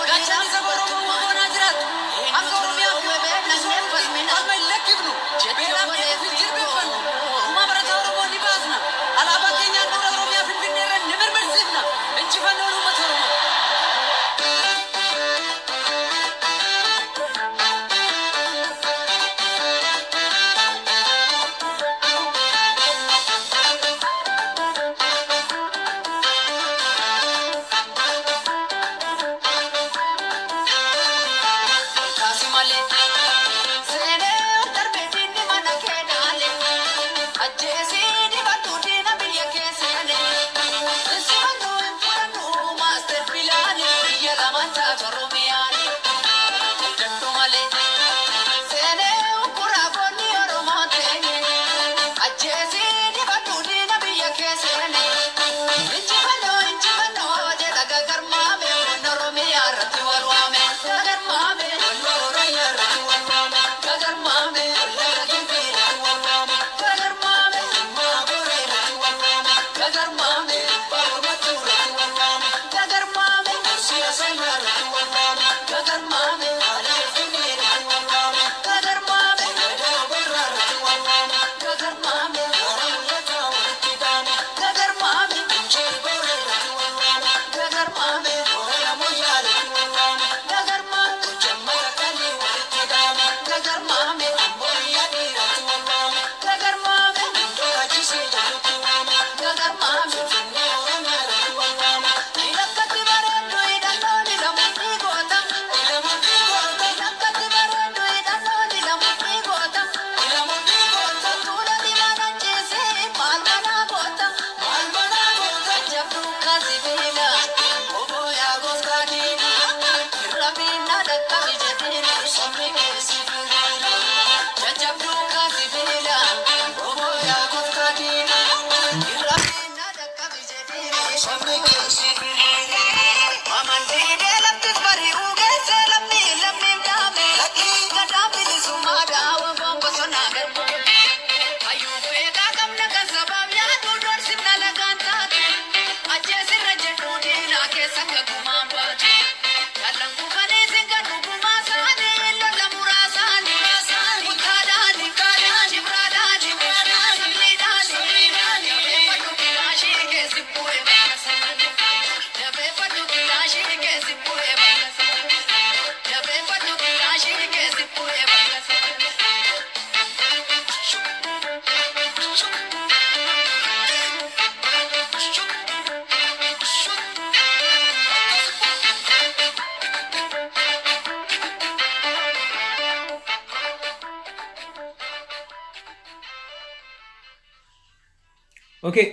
Gaachanni saba Oromoo boonaa jiraatu. Akka Oromiyaa fi Okay.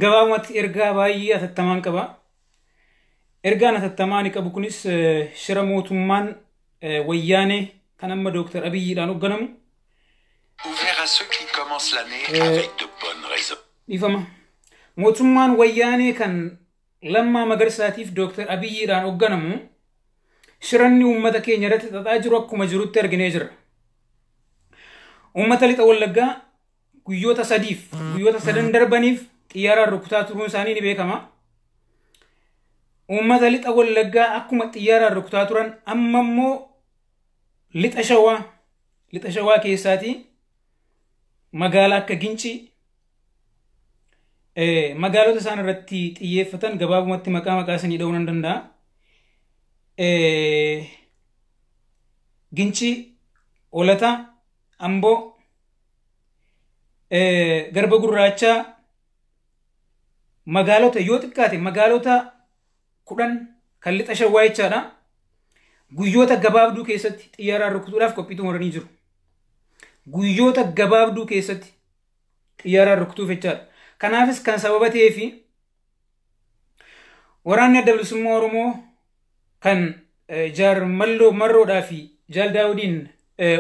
Gabaabumatti ergaa baay'ee atattamaan qaba. Ergaan atattamaan qabu kunis shira mootummaan wayyaanee kan amma Dooktar Abiyyiidhaan hoogganamu. Ouvert à ceux qui commencent l'année avec de bonnes raisons. Dhiifama. Mootummaan wayyaanee kan Lammaa Magarsaatiif Dooktar Abiyyiidhaan hoogganamu shiranni uummata keenya irratti xaxaa jiru akkuma jirutti arginee jira. Uummata lixa Wallaggaa guyyoota sadiif, guyyoota sadan darbaniif xiyyaaraan rukutaa turuun isaanii ni beekama. Uummata lixa Wallaggaa akkuma xiyyaaraan rukutaa turan amma immoo lixa Shawaa keessaatii magaalaa akka Gincii, magaalota isaan irratti xiyyeeffatan gabaabumatti maqaa isanii dha'uu nan danda'a. Gincii, Olataa, Amboo, Garba Gurraachaa, magaalota yoo xiqqaate magaalota 10 kan lixa Shawaa jechaadha. Guyyoota gabaabduu keessatti xiyyaaraan rukutuudhaaf qophii xumuranii jiru. Guyyoota gabaabduu keessatti xiyyaaraan rukutuuf jechaadha. Kanaafis kan sababa ta'ee fi waraanni Adda Bilisummaa Oromoo kan Jaar Malloo Marroodhaa fi Jaal Daawudiin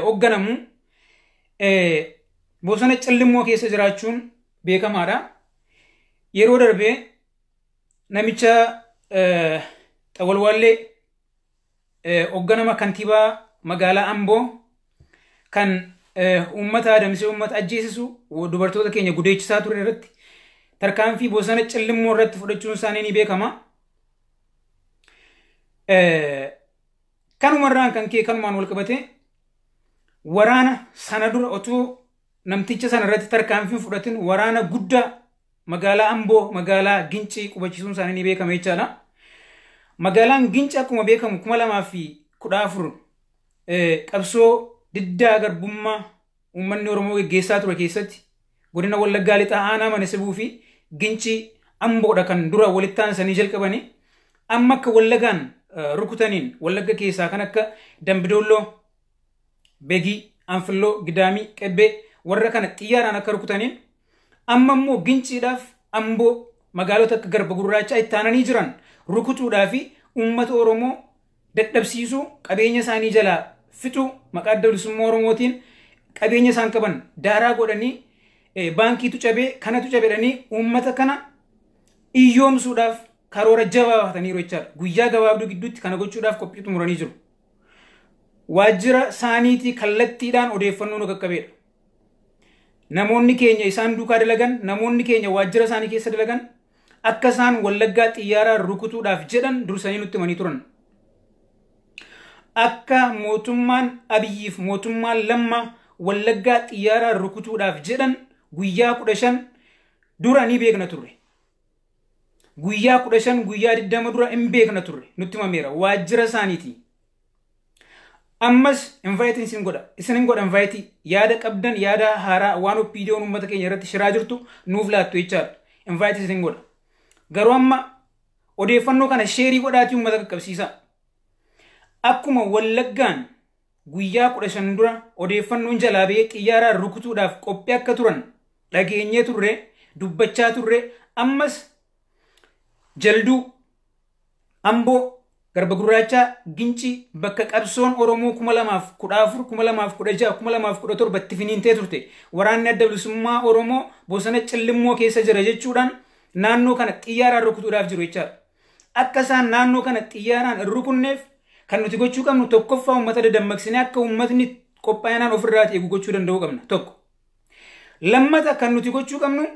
hoogganamu bosona Cillimmoo keessa jiraachuun beekamaadha. Yeroo darbee namicha Xawalwaallee, hoogganama kantiibaa magaalaa Amboo, kan uummata adamsee uummata ajjeesisu, dubartoota keenya gudeechisaa ture irratti tarkaanfii bosona Cillimmoo irratti fudhachuun isaanii ni beekama. Kanumarraan kan ka'e, kanumaan wal qabate, waraana sana dura otoo namticha sana irratti tarkaanfii fudhatin waraana guddaa magaalaa Amboo, magaalaa Gincii qubachiisuun isaanii ni beekama jechaadha. Magaalaan Gincii akkuma beekamu 2014 qabsoo diddaa garbummaa uummanni Oromoo geggeessaa ture keessatti godina Wallaggaa Lixaa aanaa Mana Sibuu fi Gincii, Amboodha kan dura walitti aansanii jalqabanii. Amma akka Wallaggaan rukutaniin Wallagga keessaa kan akka Dambidoolloo, Begii, Anfilloo, Gidaamii, Qebbee warra kana xiyyaaraan akka rukutaniin amma immoo Ginciidhaaf Amboo, magaalota akka Garba Gurraachaa itti aananii jiran rukutuudhaa fi uummata Oromoo dadhabsiisuu, qabeenya isaanii jalaa fixuu, maqaa Adda Bilisummaa Oromootiin qabeenya isaan qaban daaraa godhanii, baankiitu cabee, kanatu cabedhanii uummata kana iyyoomsuudhaaf karoora jabaa baafataniiru jechaadha. Guyyaa gabaabduu gidduutti kana gochuudhaaf qophii xumuranii jiru. Waajjira isaaniitii kallattiidhaan odeeffannoo nu qaqqabeedha. Namoonni keenya isaan duukaa dalagan, namoonni keenya waajjira isaanii keessa dalagan akka isaan Wallaggaa xiyyaaraan rukutuudhaaf jedhan dursanii nutti himanii turan. Akka mootummaan Abiyyiif mootummaan Lammaa Wallaggaa xiyyaaraan rukutuudhaaf jedhan guyyaa 15 dura ni beekna turre. Guyyaa 15, guyyaa 20 dura hin beekna turre, nutti himameera waajjira isaaniiti. Ammas invite isin godha. Isin godha invite, yaada qabdan, yaada haaraa waan OPDOn uummata keenya irratti shiraa jirtu nuuf laattu jechaadha. Invite isin godha. Garuu amma odeeffannoo kana share godhaatii uummata qaqqabsiisa. Akkuma Wallaggaan guyyaa 15 dura odeeffannoon jalaa bahee xiyyaaraan rukutuudhaaf qophii akka turan dhageenyee turre, dubbachaa turre, ammas Jalduu, Amboo, Garba Gurraachaa, Gincii, bakka qabsoon Oromoo 2014, 2016, 2017 itti finiintee turte, waraanni Adda Bilisummaa Oromoo bosona Cillimmoo keessa jira jechuudhaan naannoo kana xiyyaaraan rukutuudhaaf jiru jechaadha. Akka isaan naannoo kana xiyyaaraan hin rukunneef kan nuti gochuu qabnu, tokkoffaa, uummata dadammaqsinee akka uummatni qophaa'inaan ofirraa eegu gochuu danda'uu qabna, tokko. Lammata kan nuti gochuu qabnu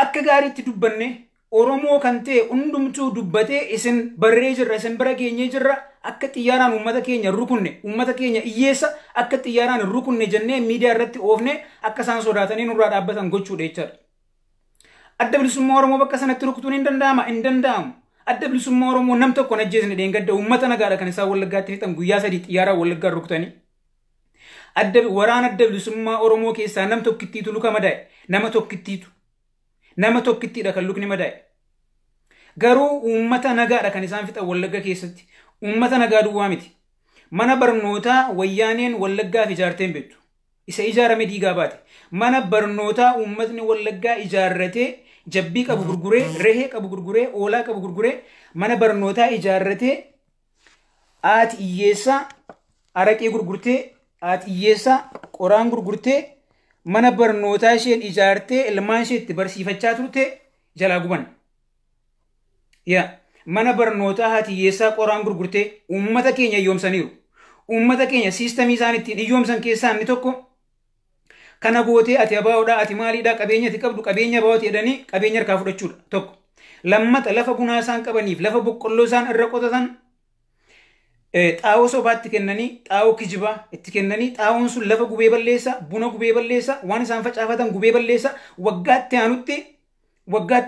Akka gaariitti dubbanne Oromoo kan ta'e hundumtuu dubbatee isin barree jirra, isin bira geenyee jirra, akka xiyyaaraan uummata keenya rukunne, uummata keenya hiyyeessa akka xiyyaaraan rukunne jennee miidiyaa irratti oofne akka isaan sodaatanii nurraa dhaabbatan gochuudha jechaadha. Adda Bilisummaa Oromoo bakka sanatti rukutuun hin danda'ama? Hin danda'amu. Adda Bilisummaa Oromoo nam tokko hin ajjeesne dheengadda. Uummata nagaadha kan isaan Wallaggaatti fixan guyyaa 3 xiyyaaraan Wallaggaan rukutanii. Adda waraana Adda Bilisummaa Oromoo keessaa nam tokkittiitu luka madaa'e. Nama tokkittiitu. Nama tokkittiidha kan lukni madaa'e. Garuu uummata nagaadha kan isaan fixan Wallagga keessatti. Uummata nagaa duwwaa miti. Mana barnootaa wayyaaneen Wallaggaaf ijaartee hin beektu. Isa ijaarame diigaa baate. Mana barnootaa uummatni Wallaggaa ijaarratee jabbii qabu gurguree, rehee qabu gurguree, oolaa qabu gurguree mana barnootaa ijaarratee haati hiyyeessaa araqee gurgurtee, haati hiyyeessaa qoraan gurgurtee mana barnootaa isheen ijaartee ilmaan ishee itti barsiifachaa turte jalaa guban. Yaa mana barnootaa haati hiyyeessaa qoraan gurgurtee uummata keenya hiyyoomsaniiru. Uummata keenya siistamii isaan ittiin hiyyoomsan keessaa inni tokko kana gootee ati abaa'oodhaa, ati maaliidhaa, qabeenya ati qabdu qabeenya abaa'ooti jedhanii qabeenya harkaa fudhachuudha tokko. Lammata lafa bunaa isaan qabaniif lafa boqqolloo isaan irra qotatan xaa'oo sobaatti kennanii, xaa'oo kijibaa itti kennanii, xaa'oon sun lafa gubee balleessa, buna gubee balleessa, waan isaan facaafatan gubee balleessa, waggaatti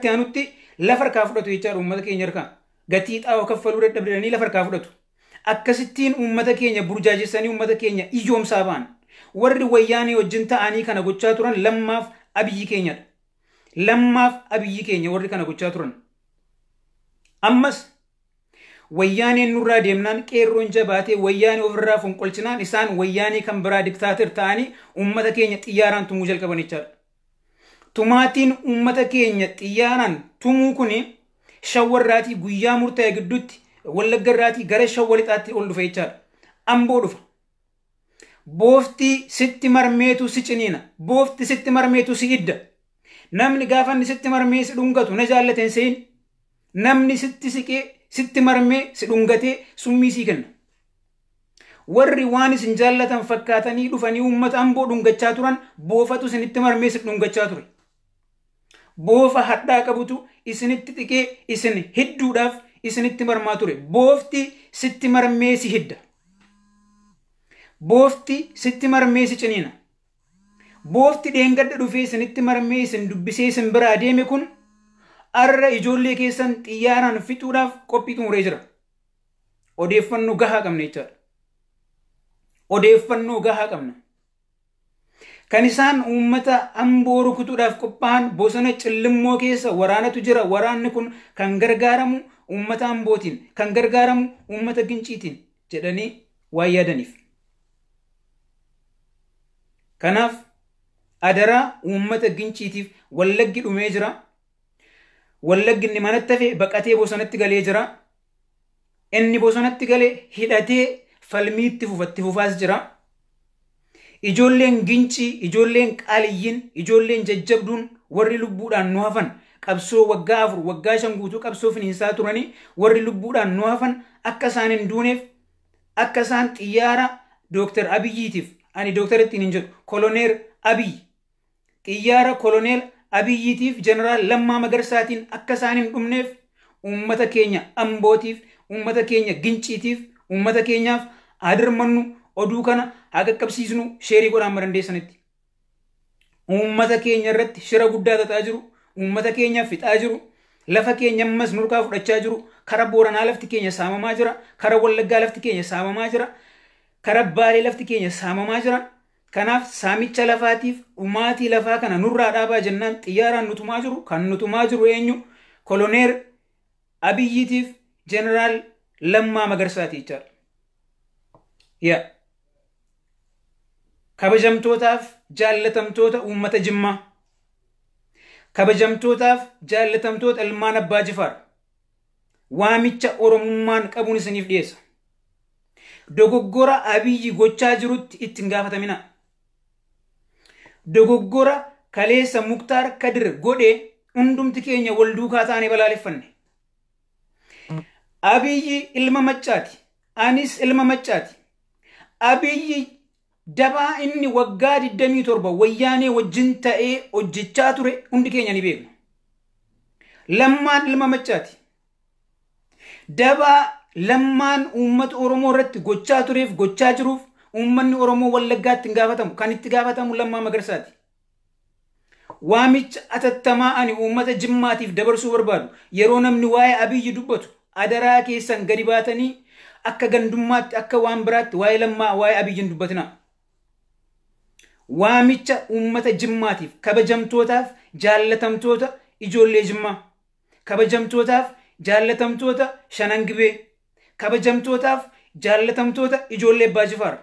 aanutti lafa harkaa fudhatu jechaadha uummata keenya harkaa. Gatii xaa'oo kaffaluu dadhabdanii lafa harkaa fudhatu. Akkasittiin uummata keenya burjaajessanii uummata keenya iyyoomsaa ba'an. Warri wayyaanee wajjin ta'anii kana gochaa turan Lammaaf Abiyyi keenyadha. Lammaaf Abiyyi keenya warri kana gochaa turan. Ammas wayyaaneen nurraa deemnaan qeerroon jabaatee wayyaanee ofirraa fonqolchinaan isaan wayyaanee kan biraa diktaatir ta'anii uummata keenya xiyyaaraan tumuu jalqaban jechaadha. Tumaatiin uummata keenya xiyyaaraan tumuu kuni Shawwarraatii guyyaa murtaa'e gidduutti Wallaggarraatii gara Shawwa Lixaatti ol dhufe jechaadha. Amboo dhufa. Boofti sitti marmeetu si ciniina. Boofti sitti marmeetu si idda. Namni gaafa inni sitti marmee si dhungatu na jaallate hin se'in. Namni sitti siqee sitti marmee si dhungatee summii sii kenna. Warri waan isin jaallatan fakkaatanii dhufanii uummata Amboo dhungachaa turan boofatu isinitti marmee si dhungachaa ture. Boofa hadhaa qabutu isinitti xiqee isin hidduudhaaf isinitti marmaa ture. Boofti sitti marmee si hidda. Boofti sitti marmee si ciniina. Boofti dheengadda dhufee isinitti marmee isin dubbisee isin biraa deeme kun arra ijoollee keessan xiyyaaraan fixuudhaaf qophii xumuree jira. Odeeffannoo gahaa qabna jechaadha. Odeeffannoo gahaa qabna. Kan isaan uummata Amboo rukutuudhaaf qophaa'an bosona Cillimmoo keessa waraanatu jira. Waraanni kun kan gargaaramu uummata Ambootiin, kan gargaaramu uummata Ginciitiin jedhanii waan yaadaniif. Kanaaf adaraa uummata Ginciitiif Wallaggi dhumee jira. Wallaggi inni manatti hafe baqatee bosonatti galee jira. Inni bosonatti galee hidhatee falmiitti fufatti fufaas jira. Ijoolleen Gincii, ijoolleen qaaliyyiin, ijoolleen jajjabduun warri lubbuudhaan nu hafan qabsoo waggaa 4, waggaa 5 guutuu qabsoo finiinsaa turanii warri lubbuudhaan nu hafan akka isaan hin duuneef akka isaan xiyyaara Dooktar Abiyyiitiif, ani Dooktar ittiin hin jedhu, Koloneer Abiyyi, xiyyaara Koloneel Abiyyiitiif Jeneraal Lammaa Magarsaatiin akka isaan hin dhumneef uummata keenya Ambootiif, uummata keenya Ginciitiif, uummata keenyaaf haa dirmannu, oduu kana haa qaqqabsiisnu, sheerii godhaan dandeessanitti. Uummata keenya irratti shira guddaa xaxaa jiru, uummata keenya fixaa jiru, lafa keenya ammas nurkaa fudhachaa jiru, kara Booranaa lafti keenya saamamaa jira, kara Wallaggaa lafti keenya saamamaa jira, kara Baalee lafti keenya saamamaa jira. Kanaaf saamicha lafaatiif dhumaatii lafaa kana nurraa dhaabaa jennaan xiyyaaraan nutumaa jiru. Kan nutumaa jiru eenyu? Koloneer Abiyyiitiif Jeneraal Lammaa Magarsaati jechaadha. Yaa kabajamtootaaf jaallatamtoota uummata Jimmaa, kabajamtootaaf jaallatamtoota ilmaan Abbaa Jifaar, waamicha Oromummaan qabuun isiniif dhiyeessa. Dogoggora Abiyyi gochaa jirutti itti hin gaafatamina. Dogoggora kaleessa Muktaar Kadir godhe hundumti keenya wal duukaa taanee balaaleffanne. Abiyyi ilma Maccaati. Anis ilma Maccaati. Abiyyi dabaa inni waggaa 27 wayyaanee wajjin ta'ee hojjechaa ture hundi keenya ni beekna. Lammaan ilma Maccaati. Dabaa Lammaan uummata Oromoo irratti gochaa tureef gochaa jiruuf uummanni Oromoo Wallaggaatti hin gaafatamu. Kan itti gaafatamu Lammaa Magarsaati. Waamicha atattamaa ani uummata Jimmaatiif dabarsuu barbaadu, yeroo namni waa'ee Abiyyi dubbatu, adaraa keessan gadi baatanii akka gandummaatti, akka waan biraatti waa'ee Lammaa, waa'ee Abiyyi hin dubbatinaa. Waamicha uummata Jimmaatiif, kabajamtootaaf jaallatamtoota ijoollee Jimmaa, kabajamtootaaf jaallatamtoota Shanan Gibee, kabajamtootaaf jaallatamtoota ijoollee Abbaa Jifaar.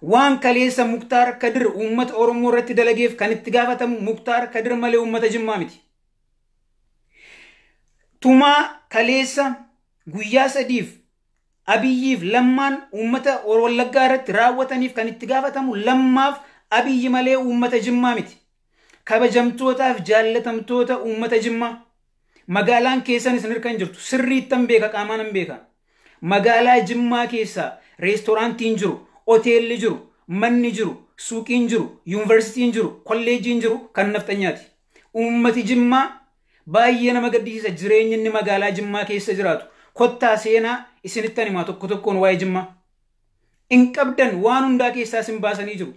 Waan kaleessa Muktaar Kadir uummata Oromoo irratti dalageef kan itti gaafatamu Muktaar Kadir malee uummata Jimmaa miti. Tumaa kaleessa guyyaa 3f Abiyyiif Lammaan uummata Wallaggaa irratti raawwataniif kan itti gaafatamu Lammaaf Abiyyi malee uummata Jimmaa miti. Kabajamtootaaf jaallatamtoota uummata Jimmaa. Magaalaan keessan isin harka hin jirtu. Sirriittan beeka, qaamaan hin beeka. Magaalaa Jimmaa keessaa reestooraantiin jiru, hoteelli jiru, manni jiru, suuqiin jiru, yuunivarsiitiin jiru, kolleejiin jiru kan nafxanyaati. Uummati Jimmaa baay'ee nama gaddisiisa jireenyi inni magaalaa Jimmaa keessa jiraatu. Kottaa seenaa isinittan himaa tokko tokkoon waa'ee Jimmaa. In qabdan, waan hundaa keessaa isin baasanii jiru.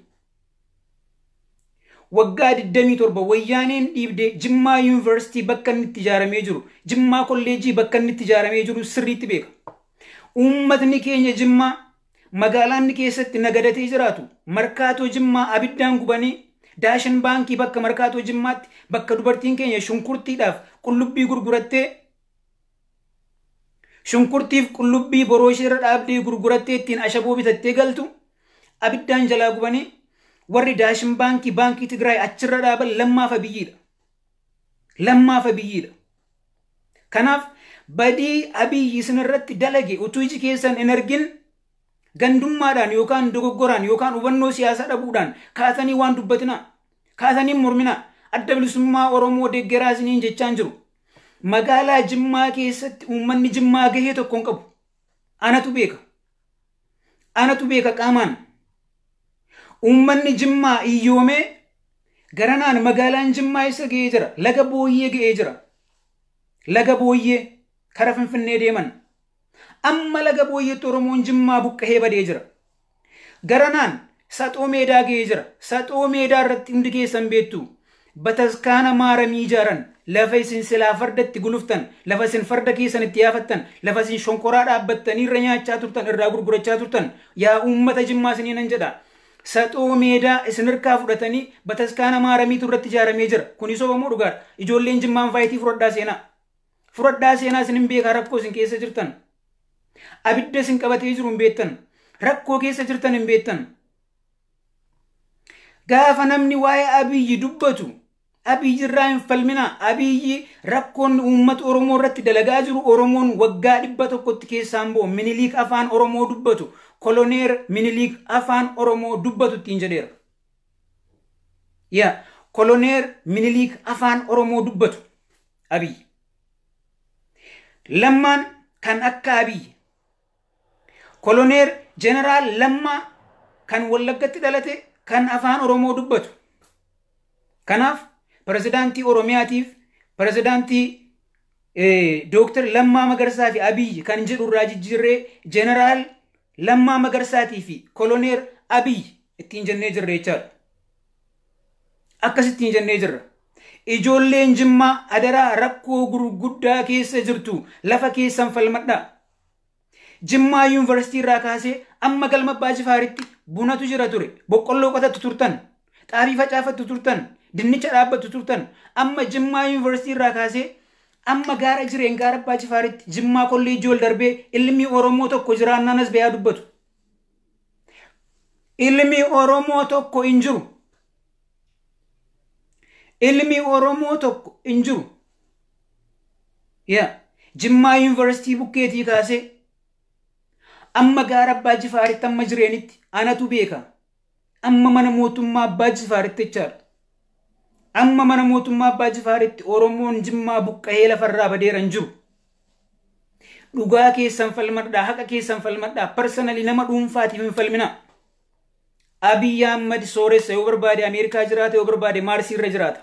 Waggaa 27 Wayyaaneen dhiibdee Jimmaa Yuunivarsiitii bakka inni itti ijaaramee jiru, Jimmaa Kolleejii bakka inni itti ijaaramee jiru sirriitti beeka. Uummatni keenya Jimmaa magaalaan inni keessatti nagadatee jiraatu Markaatoo Jimmaa abiddaan gubanii, Daashin Baankii bakka Markaatoo Jimmaatti, bakka dubartiin keenya shunkurtiidhaaf qullubbii gurgurattee, shunkurtiif qullubbii boroo ishee irra dhaabdee gurgurattee ittiin ashaboo bitattee galtu abiddaan jalaa gubanii, warri Daashin Baankii, Baankii Tigraay achirra dhaaban Lammaaf Abiyyiidha. Lammaaf Abiyyiidha. Kanaaf badii Abiyyi isin irratti dalage utuu iji keessan hin argin gandummaadhaan yookaan dogoggoraan yookaan hubannoo siyaasaa dhabuudhaan kaatanii waan dubbatinaa. Kaatanii morminaa. Adda Bilisummaa Oromoo deeggaraa isiniin jechaan jiru. Magaalaa Jimmaa keessatti uummanni Jimmaa gahee tokko hin qabu. Anatu beeka. Anatu beeka qaamaan. Uummanni Jimmaa iyyoomee garanaan magaalaan Jimmaa isa ga'ee jira. Laga Booyyee ga'ee jira. Laga Booyyee kara Finfinnee deeman. Amma laga Booyyeetti Oromoon Jimmaa buqqahee badee jira. Garanaan Saxoo Meedaa ga'ee jira. Saxoo Meedaa irratti hundi keessan beektu. Bataskaana Maaramii ijaaran, lafa isin silaa fardatti guluftan, lafa isin farda keessan itti yaafattan, lafa isin shonkoraa dhaabbattanii irra nyaachaa turtan, irraa gurgurachaa turtan, yaa uummata Jimmaa isinii nan jedha. Saxoo Meedaa isin harkaa fudhatanii bataskaana Maaramiitu irratti ijaaramee jira. Kuni soba moo dhugaadha? Ijoolleen Jimmaan faayitii fudhadhaa seenaa. Fudhadhaa seenaa, isin hin beekaa rakkoo isin keessa jirtan. Abidda isin qabatee jiru hin beektan. Rakkoo keessa jirtan hin beektan. Gaafa namni waa'ee Abiyyi dubbatu Abiyyi irraa hin falminaa. Abiyyi rakkoon uummata Oromoo irratti dalagaa jiru Oromoon waggaa 100tti keessaan bo'u. Miniliik afaan Oromoo dubbatu. Koloneer Miniliik afaan Oromoo dubbatu ittiin jedheera. Yaa Koloneer Miniliik afaan Oromoo dubbatu Abiyyi. Lammaan kan akka Abiyyi. Koloneer Jeneraal Lammaa kan Wallaggatti dhalate kan afaan Oromoo dubbatu. Kanaaf pirezidaantii Oromiyaatiif pirezidaantii Dooktar Lammaa Magarsaa fi Abiyyi kan jedhu irraa jijjiirree Jeneraal Lammaa Magarsaatii fi Koloneer Abiyyi ittiin jennee jirra jechaadha. Akkasittiin jennee jirra. Ijoolleen Jimmaa, adaraa, rakkoo gurguddaa keessa jirtu, lafa keessan falmadhaa. Jimmaa Yuunivarsiitii irraa kaasee amma galma Abbaa Jifaaritti bunatu jira ture. Boqqolloo qotattu turtan. Xaafii facaafattu turtan. Dinnicha dhaabbattu turtan. Amma Jimmaa Yuunivarsiitii irraa kaasee amma gaara Jireen, gaara Abbaa Jifaaritti, Jimmaa Kolleejjii ol darbee ilmi Oromoo tokko jiraannaan as bayaa dubbatu. Ilmi Oromoo tokko hin jiru. Ilmi Oromoo tokko hin jiru. Yaa Jimmaa Yuunivarsiitii bukkeetii kaasee amma gaara Abbaa Jifaaritti, amma Jireenitti, anatu beeka. Amma mana mootummaa Abbaa Jifaaritti jechaadha. Amma mana mootummaa Abbaa Jifaaritti Oromoon Jimmaa buqqahee lafarraa badeera, hin jiru. Dhugaa keessan falmadhaa, haqa keessan falmadhaa, personally nama dhuunfaatiif hin falminaa. Abiyyi Ahmad sooressa yoo barbaade Ameerikaa jiraata, yoo barbaade Maarsii irra jiraata.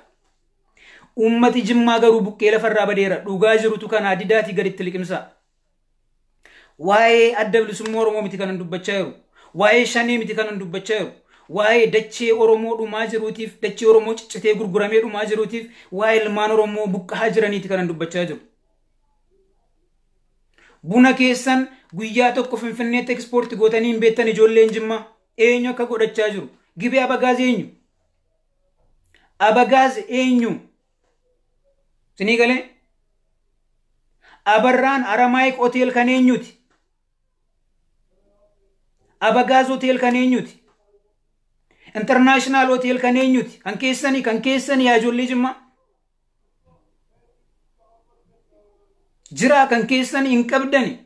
Uummati Jimmaa garuu buqqee lafarraa badeera. Dhugaa jirutu kanaa didaatii gaditti liqimsa. Waa'ee adda bilisummaa Oromoo miti kanan dubbachaa jiru. Waa'ee shanee miti kanan dubbachaa jiru. Waa'ee dachee Oromoo dhumaa jiruutiif, dachee Oromoo ciccitee gurguramee dhumaa jiruutiif, waa'ee ilmaan Oromoo buqqa'aa jiraniiti kanan dubbachaa jiru. Buna keessan guyyaa tokko Finfinneetti ekspoorti gootanii hin beektan. Ijoolleen Jimmaa eenyu akka godhachaa jiru? Gibee Abagaaz eenyu? Abagaaz eenyu? Sinii galee? Abarraan Aramaayik Hotel kan eenyuti? Abagaaz Hotel kan eenyuti? International Hotel kan eenyuti? Kan keessanii, kan keessanii yaa ijoollee Jimmaa. Jiraa kan keessanii hin qabdani.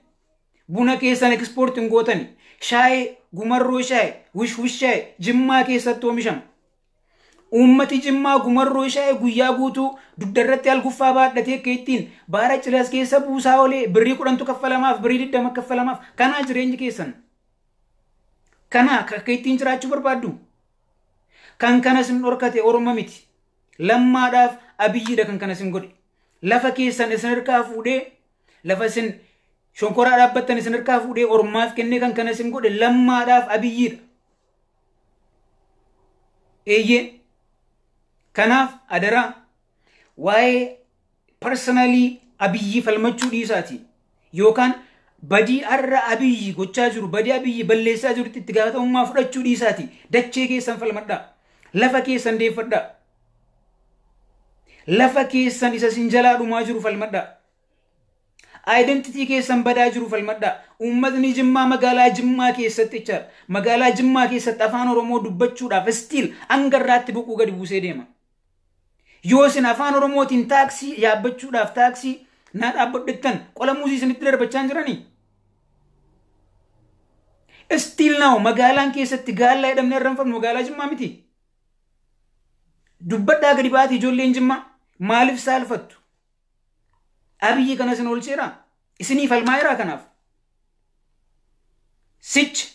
Buna keessan ekspoorti hin gootani. Shaayee, gumarroo shaayee, wish wish shaayee Jimmaa keessatti oomishama. Uummati Jimmaa gumarroo shaayee guyyaa guutuu dugdarratti alguffaa baadhatee akka ittiin baara cilas keessa buusaa oolee birrii 10tu kaffalamaaf, birrii 20 kaffalamaaf. Kanaa jireenyi keessan. Kanaa akka ittiin jiraachuu barbaaddu. Kan kanas hin dhorkate Orma miti. Lammaadhaaf Abiyyiidha kan kanas hin godhe. Lafa keessan isin harkaa fuudhee, lafa isin shonkoraa dhaabbattan isin harkaa fuudhee Ormaaf kennee kan kanas hin godhe Lammaadhaaf Abiyyiidha. Eeyyee. Kanaaf adaraa waa'ee personalii Abiyyi falmachuu dhiisaati. Yookaan badii har'a Abiyyi gochaa jiru, badii Abiyyi balleessaa jirutti itti gaafatamummaa fudhachuu dhiisaati. Dachee keessan falmadhaa. Lafa keessan deeffadhaa. Lafa keessan isa isin jalaa dhumaa jiru falmadhaa. Identitii keessan badaa jiru falmadhaa. Uummatni Jimmaa magaalaa Jimmaa keessatti jechaadha. Magaalaa Jimmaa keessatti afaan Oromoo dubbachuudhaaf still hanga irraatti boquu gadi buusee deema. Yoo isin afaan Oromootiin taaksii yaabbachuudhaaf taaksii naa dhaabbadhettan qola muuzii isinitti darbachaa jiranii. Still now magaalaan keessatti gaallaa jedhamne arranfamnu magaalaa Jimmaa miti. Dubbadhaa gadi baatee ijoolleen Jimmaa maaliif saalfattu? Abiyyi kana isin oolcheera. Isinii falmaa jira kanaaf. Sichi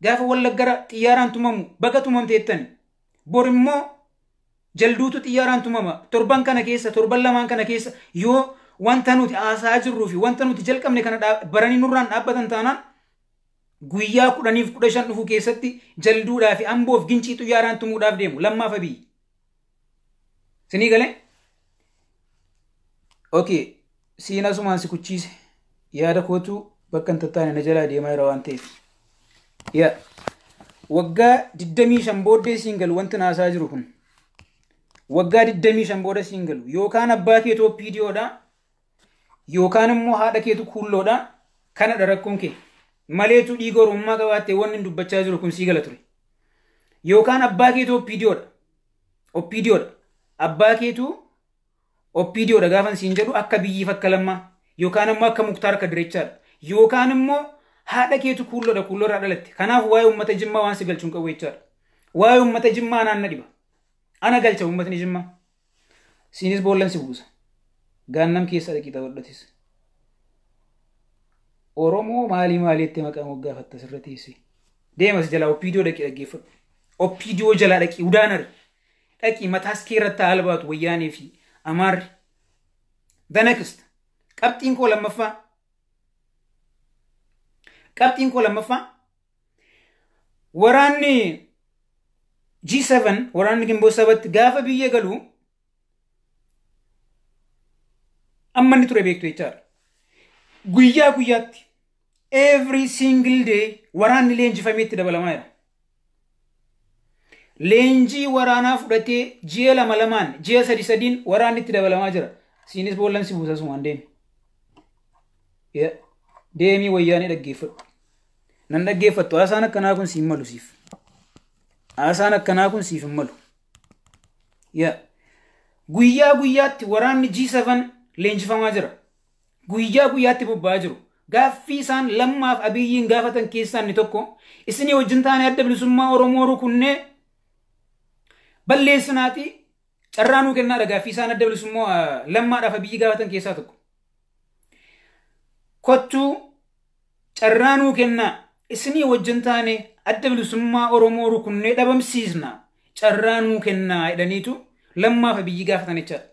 gaafa Wallaggara xiyyaaraan tumamu baga tumamteettani. Bor immoo jalduutu xiyyaaraan tumama. Torban kana keessa, torban lamaan kana keessa yoo wanta nuti haasaa jirruu fi wanta nuti jalqabne kana baranii nurraan dhaabbatan taanaan guyyaa 10f 15 dhufu keessatti jalduudhaa fi Amboof Gincii xiyyaaraan tumuudhaaf deemu Lammaaf Abiyyi. Sinii galee? Okay. Siin asumaan si kuchiise. Yaada kootu bakka hin tattaane na jalaa deemaa jira waan ta'eef. Yaa. Waggaa 25 booddee siin galu wanti naasaa jiru kun. Waggaa 25 booda siin galu. Yookaan abbaa keetu OPDOdha. Yookaan immoo haadha keetu kuulloodha. Kanadha rakkoon kee. Maleetu dhiiga Oromummaa qabaattee wanni hin dubbachaa jiru kun sii gala ture. Yookaan abbaa keetu OPDOdha. OPDOdha. Abbaa keetu OPDOdha gaafan siin jedhu akka biyyiif akka Lammaa yookaan immoo akka Muktaar Kadirechaadha. Yookaan immoo haadha keetu kuulloodha, kuulloorraa dhalatte. Kanaaf waa'ee uummata Jimmaa waan si galchuun qabu jechaadha. Waa'ee uummata Jimmaa anaan na dhiba. Ana galcha uummatni Jimmaa. Siinis boollan si buusa. Gaannam keessa dhaqii taphadhatis. Oromoo maalii maaliitti maqaa moggaafatta sirra teessee. Deemas jalaa OPDO dhaqii dhaggeeffadhu. OPDO jalaa dhaqii udaanari. Dhaqii mataas kee irratti haala baatu wayyaanee fi Amaarri. The next. Qabxiin koo lammaffaa. Qabxiin koo lammaffaa. Waraanni G7, waraanni Gimboo sabatti gaafa biyya galu amma inni ture beektu jechaadha. Guyyaa guyyaatti every single day waraanni leenjifamee itti dabalamaa jira. Leenjii waraanaa fudhatee ji'a lama lamaan, ji'a sadi sadiin waraanni itti dabalamaa jira. Siinis boollan si buusa sumaan deemi. Deemii wayyaanee dhaggeeffadhu. Nan dhaggeeffattu, haasaan akkanaa kun siin malu siif. Haasaan akkanaa kun siif hin malu. Guyyaa guyyaatti waraanni G7 leenjifamaa jira. Guyyaa guyyaatti bobba'aa jiru. Gaaffii isaan Lammaaf Abiyyiin gaafatan keessaa inni tokko isinii wajjin taanee adda bilisummaa Oromoo rukunnee balleessinaati carraa nuu kennaadha gaaffii isaan adda bilisummaa Lammaadhaaf Abiyyi gaafatan keessaa tokko. Kottuu carraa nuu kennaa, isinii wajjin taanee adda bilisummaa Oromoo rukunnee dhabamsiisna, carraa nuu kennaa jedhaniitu Lammaaf Abiyyi gaafatan jechaadha.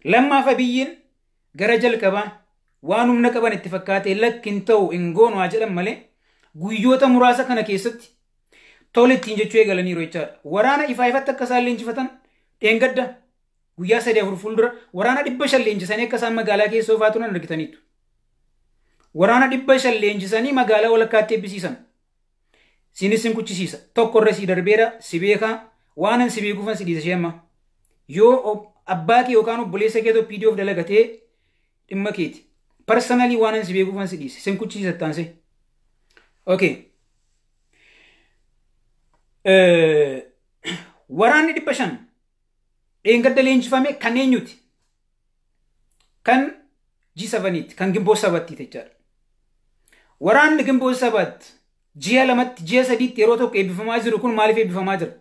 Lammaaf Abiyyiin gara jalqabaa waan humna qaban itti fakkaatee lakki hin ta'u hin goonu haa jedhan malee guyyoota muraasa kana keessatti tole ittiin jechuu eegalaniiru jechaadha. Waraana ifaa ifatti akka isaan leenjifatan dheengadda guyyaa 3-4 fuuldura waraana 500 leenjisanii akka isaan magaalaa keessa oofaa turan argitaniitu. Waraana 500 leenjisanii magaalaa walakkaatti eebbisiisan. Sinis sin kuchisiisa. Tokko irra si darbeera si beekaa waanan si beekuufan si dhiisa ishee amma. Yoo abbaa kee yookaan obboleessa kee OPDOf dalagatee dhimma keeti. Personally waanan si beekuufan si dhiise. Sin kuchisiisa taansee. Okay. Waraanni 500 dheengadda leenjifame kan eenyuti? Kan G7tti, kan Ginboot Sabatti jechaadha. Waraanni Ginboot Sabat ji'a 2tti, ji'a 3tti yeroo tokko eebbifamaa jiru kun maaliif eebbifamaa jira?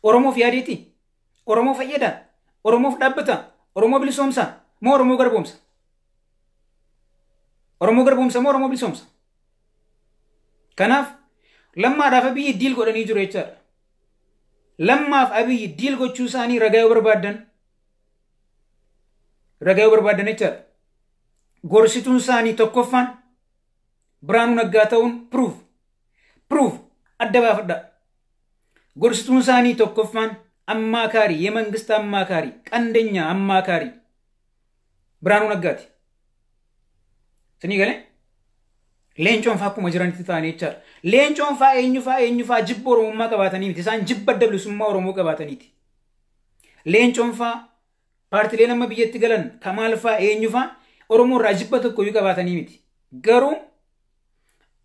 Oromoof yaadeeti? Oromoo fayyada? Oromoof dhaabbata? Oromoo bilisoomsa? Moo Oromoo garboomsa? Oromoo garboomsa moo Oromoo bilisoomsa? Kanaaf Lammaadhaaf Abiyyi deal godhanii jiru jechaadha. Lammaaf Abiyyi deal gochuu isaanii ragaa yoo barbaaddan jechaadha. Gorsituun isaanii tokkoffaan Biraanuu Naggaa ta'uun proof adda baafadha. Gorsituun isaanii tokkoffaan አማካሪ የመንግስት አማካሪ ቀንደኛ አማካሪ ብርሃኑ ነጋቲ ስኒ ገለ leencoon faa akkuma jiranitti ta'anii jechaadha. Leencoon faa eenyu faa jibba Oromummaa qabaatanii miti. Isaan jibba adda bilisummaa Oromoo qabaataniiti. Leencoon faa paartileen amma biyyatti galan Kamaal faa eenyu faa Oromoo irraa jibba tokkoyyuu qabaatanii miti. Garuu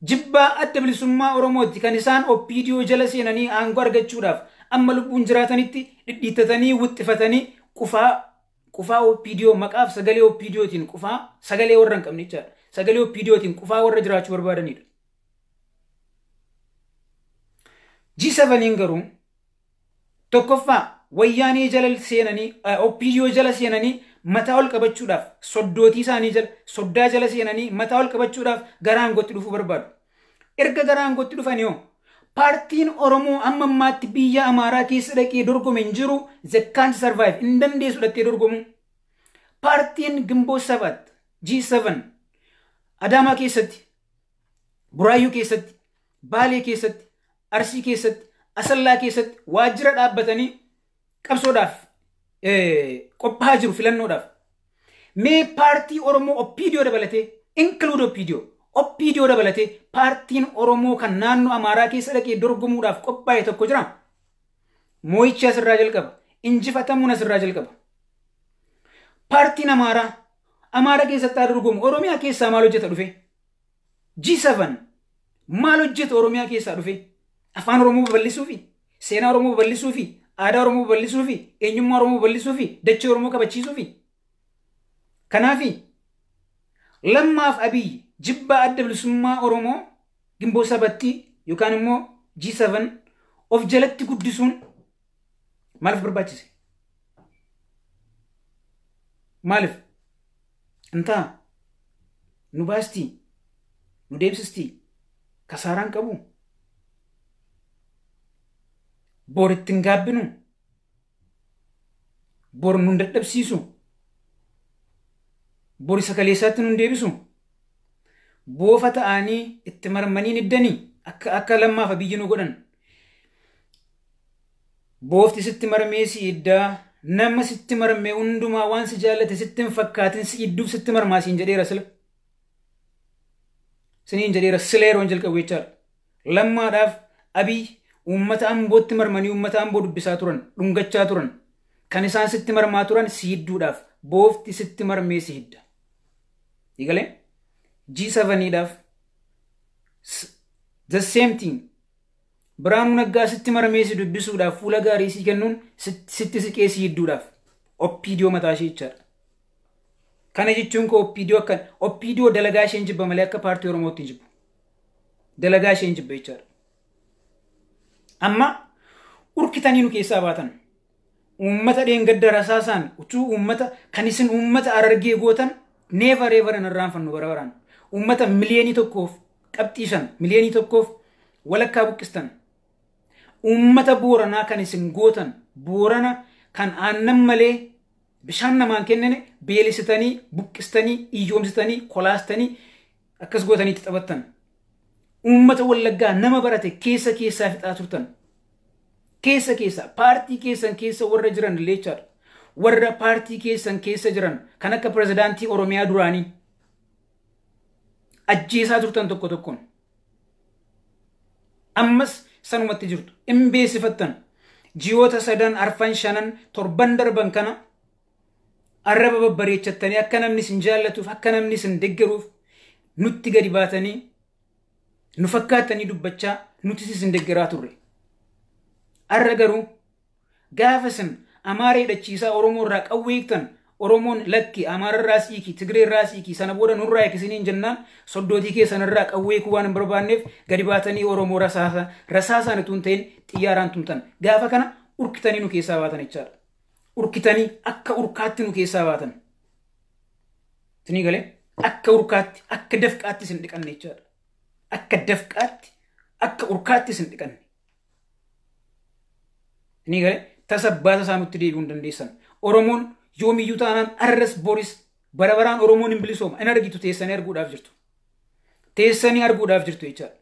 jibba adda bilisummaa Oromooti kan isaan OPDO jala seenanii aangoo argachuudhaaf amma lubbuun jiraatanitti dhidhiittatanii wuxxifatanii qufaa qufaa OPDO maqaaf sagalee OPDOtiin qufaa sagalee warra hin qabne jechaadha. Sagalee OPDOtiin qufaa warra jiraachuu barbaadanidha. G7 garuu tokkoffaa wayyaanee jala seenanii OPDO jala seenanii mataa ol qabachuudhaaf soddootii isaanii jala soddaa jala seenanii mataa ol qabachuudhaaf gara aangootti dhufuu barbaadu. Erga gara aangootti dhufan yoo paartiin Oromoo amma ammaatti biyya Amaaraa keessa dhaqee dorgome hin jiru, they can't survive hin dandeessu dhattee dorgomu. Paartiin Ginboot Sabat G7 Adaamaa keessatti, Buraayyuu keessatti, Baalee keessatti, Arsii keessatti, Asallaa keessatti waajjira dhaabbatanii qabsoodhaaf qophaa'aa jiru filannoodhaaf. Mee paartii Oromoo OPDO dabalatee, include OPDO, OPDO dabalatee paartiin Oromoo kan naannoo Amaaraa keessa dhaqee dorgomuudhaaf qophaa'e tokko jira. Moo'ichi asirraa jalqaba. Injifatamuun asirraa jalqaba. Paartiin Amaaraa Amaara keessatti haa dorgomu. Oromiyaa keessaa maal hojjeta dhufe? G7 maal hojjeta Oromiyaa keessaa dhufe? Afaan Oromoo babal'isuufi, seenaa Oromoo babal'isuufi, aadaa Oromoo babal'isuufi, eenyummaa Oromoo babal'isuufi, dachee Oromoo kabachiisuufi. Kanaafi Lammaaf Abiyyi jibbaa adda bilisummaa Oromoo Ginboot Sabatti yookaan immoo G7 of jalatti guddisuun maaliif barbaachise? Maaliif? Intaa nu baastii, nu deemsistii, kasaaraan qabu. Bor ittiin gaabbinu, bor nun dadhabsiisu, bor isa kaleessaatti nun deebisu. Boofa ta'anii itti marmanii niddanii akka Lammaaf Abiyyi nu godhan. Boofti sitti marmee si iddaa, nama sitti marmee hundumaa waan si jaallate sitti hin fakkaatin si idduuf sitti marmaa siin jedheera sila. Siniin jedheera sila yeroon jalqabu jechaadha. Lammaadhaaf Abiy uummata Ambootti marmanii uummata Amboo dubbisaa turan, dhungachaa turan. Kan isaan sitti marmaa turan si hidduudhaaf, boofti sitti marmee si hidda. Eegalee G7dhaaf the same thing. Biraanuu Naggaa sitti marmee si dubbisuudhaaf fuula gaarii si kennuun sitti siqee si hidduudhaaf OPDO mataa ishee jechaadha. Kana jechuun koo OPDO akka OPDO dalagaa isheen jibba malee akka paartii Oromootti hin jibbu. Dalagaa isheen jibba jechaadha. Amma urkitanii nu keessaa baatan. Uummata dheengadda rasaasaan utuu uummata kan isin uummata Harargee gootan never ever hin irraanfannu bara baraan. Uummata 1.5 miliyoonii 1.5 miliyoonii buqqistan. Uummata Booranaa kan isin gootan Boorana kan aannan malee Bishaan namaan kennine beelisitanii, buqqistanii, iyyoomsitanii, kolaastanii akkas gootanii itti taphattan. Uummata Wallaggaa nama barate keessa keessaa fixaa turtan. Keessa keessa paartii keessan keessa warra jiran illee jechaadha. Warra paartii keessan keessa jiran kan akka pirezidaantii Oromiyaa duraanii ajjeesaa turtan tokko tokkoon. Ammas sanumatti jirtu. Hin beeksifattan. Ji'oota 3, 4, 5, 7 darban kana arraba babbareechattanii akka namni isin jaallatuuf akka namni isin deeggaruuf nutti gadi baatanii nu fakkaattanii dubbachaa nuti isin deeggaraa turre. Arra garuu gaafa isin Amaara hidhachiisaa Oromoo irraa qawwee hiiktan Oromoon lakki Amaara irraa siiki Tigree irraa siiki sana booda nurraa hiikisiniin jennaan soddootii keessan irraa qawwee hiikuu waan hin barbaanneef gadi baatanii Oromoo rasaasaan utuu hin ta'in xiyyaaraan tumtan. Gaafa kana urkitanii nu keessaa baatan jechaadha. Urkitanii akka urkaatti nu keessaa baatan. Isinii galee akka urkaatti akka dafqaatti isin dhiqanne jechaadha. Akka dafqaatti akka urkaatti isin dhiqanne. Isinii galee tasa baasa isaa nutti deebi'uu hin dandeessan. Oromoon yoomiyyuu taanaan arras boris bara baraan Oromoon hin bilisooma. In argitu teessanii arguudhaaf jirtu. Teessanii arguudhaaf jirtu jechaadha.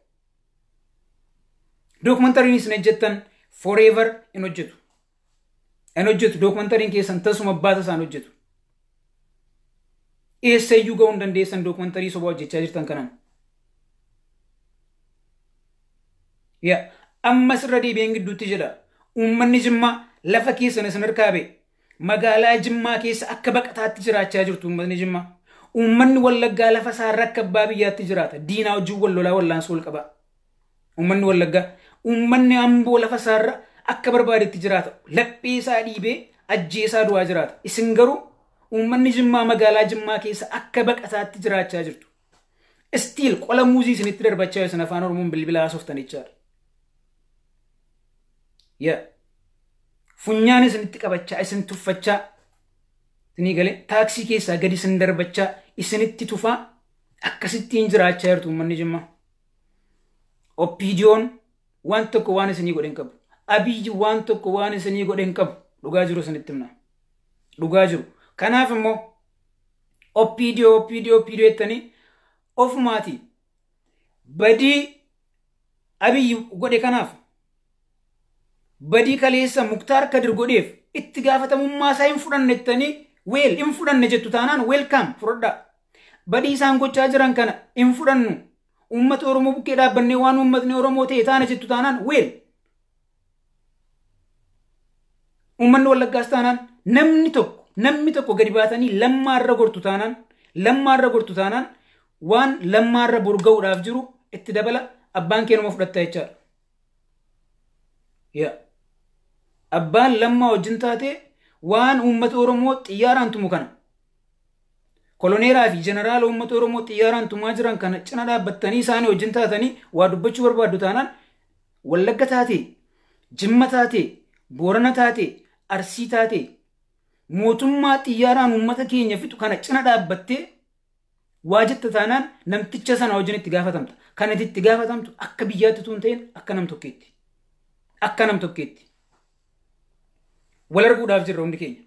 Dookumantariin isin hojjettan forever hin hojjetu. Hin hojjetu dookumantariin keessan tasuma baasa isaan hojjetu. Eessayyuu ga'uu hin dandeessan dookumantarii sobaa hojjechaa jirtan kanaan. Yaa ammas irra deebi'een gidduutti jedha. Uummanni Jimmaa lafa keessan isin harkaa ba'e. Magaalaa Jimmaa keessa akka baqataatti jiraachaa jirtu uummanni Jimmaa. Uummanni Wallaggaa lafa isaarra akka abbaa biyyaatti jiraata. Diinaa wajjin wal lolaa wallaansoo ol qaba. Uummanni Wallaggaa. Uummanni Amboo lafa isaarra akka barbaadetti jiraata. Laphee isaa dhiibee ajjeesaa du'aa jiraata. Isin garuu uummanni Jimmaa magaalaa Jimmaa keessa akka baqataatti jiraachaa jirtu. Istiil qola muuzii isinitti darbachaa isin afaan Oromoon bilbila haasoftan jechaadha. Yaa funyaan isinitti qabachaa isin tuffachaa isinii galee taaksii keessaa gadi isin darbachaa isinitti tufaa akkasittiin jiraachaa jirtu uummanni Jimmaa. Oppiidiyoon waan tokko waan isinii godhe hin qabu. Abiyyi waan tokko waan isinii godhe hin qabu. Dhugaa jiru isinitti himna. Dhugaa jiru. Kanaaf immoo oppiidiyoo oppiidiyoo oppiidiyoo jettanii ofumaati badii Abiyyi godhe kanaaf badii kaleessa Muktaar Kadir godheef itti gaafatamummaa isaa hin fudhanne jettanii weel hin fudhanne jettu taanaan weelkaam fudhadhaa. Badii isaan gochaa jiran kana hin fudhannu. Uummata Oromoo bukkee dhaabbannee waan uummatni Oromoo ta'e taana jettu taanaan weel. Uummanni Wallaggaas taanaan namni tokko gadi baatanii lammaarra gortu taanaan waan lammaarra borga'uudhaaf jiru itti dabala abbaan keenuma fudhatta jechaadha. Yaa abbaan lammaa wajjin taatee waan uummata Oromoo xiyyaaraan tumu kana koloneeraa fi jeneraala uummata Oromoo xiyyaaraan tumaa jiran kana cina dhaabbattanii isaanii wajjin taatanii waa dubbachuu barbaaddu taanaan Wallagga taatee, Jimma taatee, Boorana taatee, Arsii taatee mootummaa xiyyaaraan uummata keenya fixu kana cina dhaabbattee waa jetta taanaan namticha sana wajjin itti gaafatamta. Kan itti gaafatamtu akka biyyaatti utuu hin ta'in akka nam tokkeetti. Akka nam tokkeetti. Wal arguudhaaf jirra hundi keenya.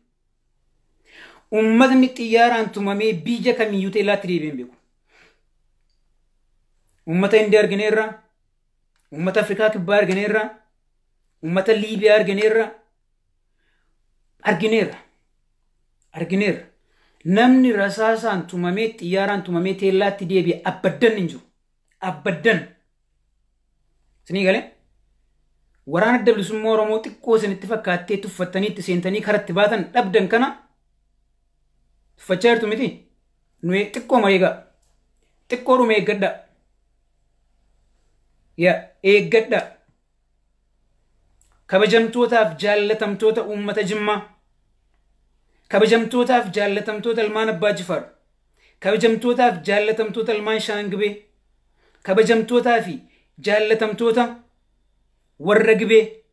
Uummatni xiyyaaraan tumamee biyya kamiyyuu teellaatti deebi'ee hin beeku. Uummata Indii argineerra, uummata Afrikaa Kibbaa argineerra, uummata Liibiyaa argineerra, argineerra. Argineerra. Namni rasaasaan tumamee xiyyaaraan tumamee teellaatti deebi'e abbaddan hin jiru. Abbaddan. Isinii galee? Waraana Adda Bilisummaa Oromoo xiqqoo isinitti fakkaattee tuffattanii itti seentanii karatti baatan dhabdan kana tuffachaa jirtu miti. Nuyi xiqqooma eegaa. Xiqqoodhuma eeggadhaa. Yaa eeggadhaa. Kabajamtootaaf jaallatamtoota uummata Jimmaa. Kabajamtootaaf jaallatamtoota ilmaan Abbaa Jifaar. Kabajamtootaaf jaallatamtoota ilmaan Shaangibee. Kabajamtootaa fi jaallatamtoota warra Gibee.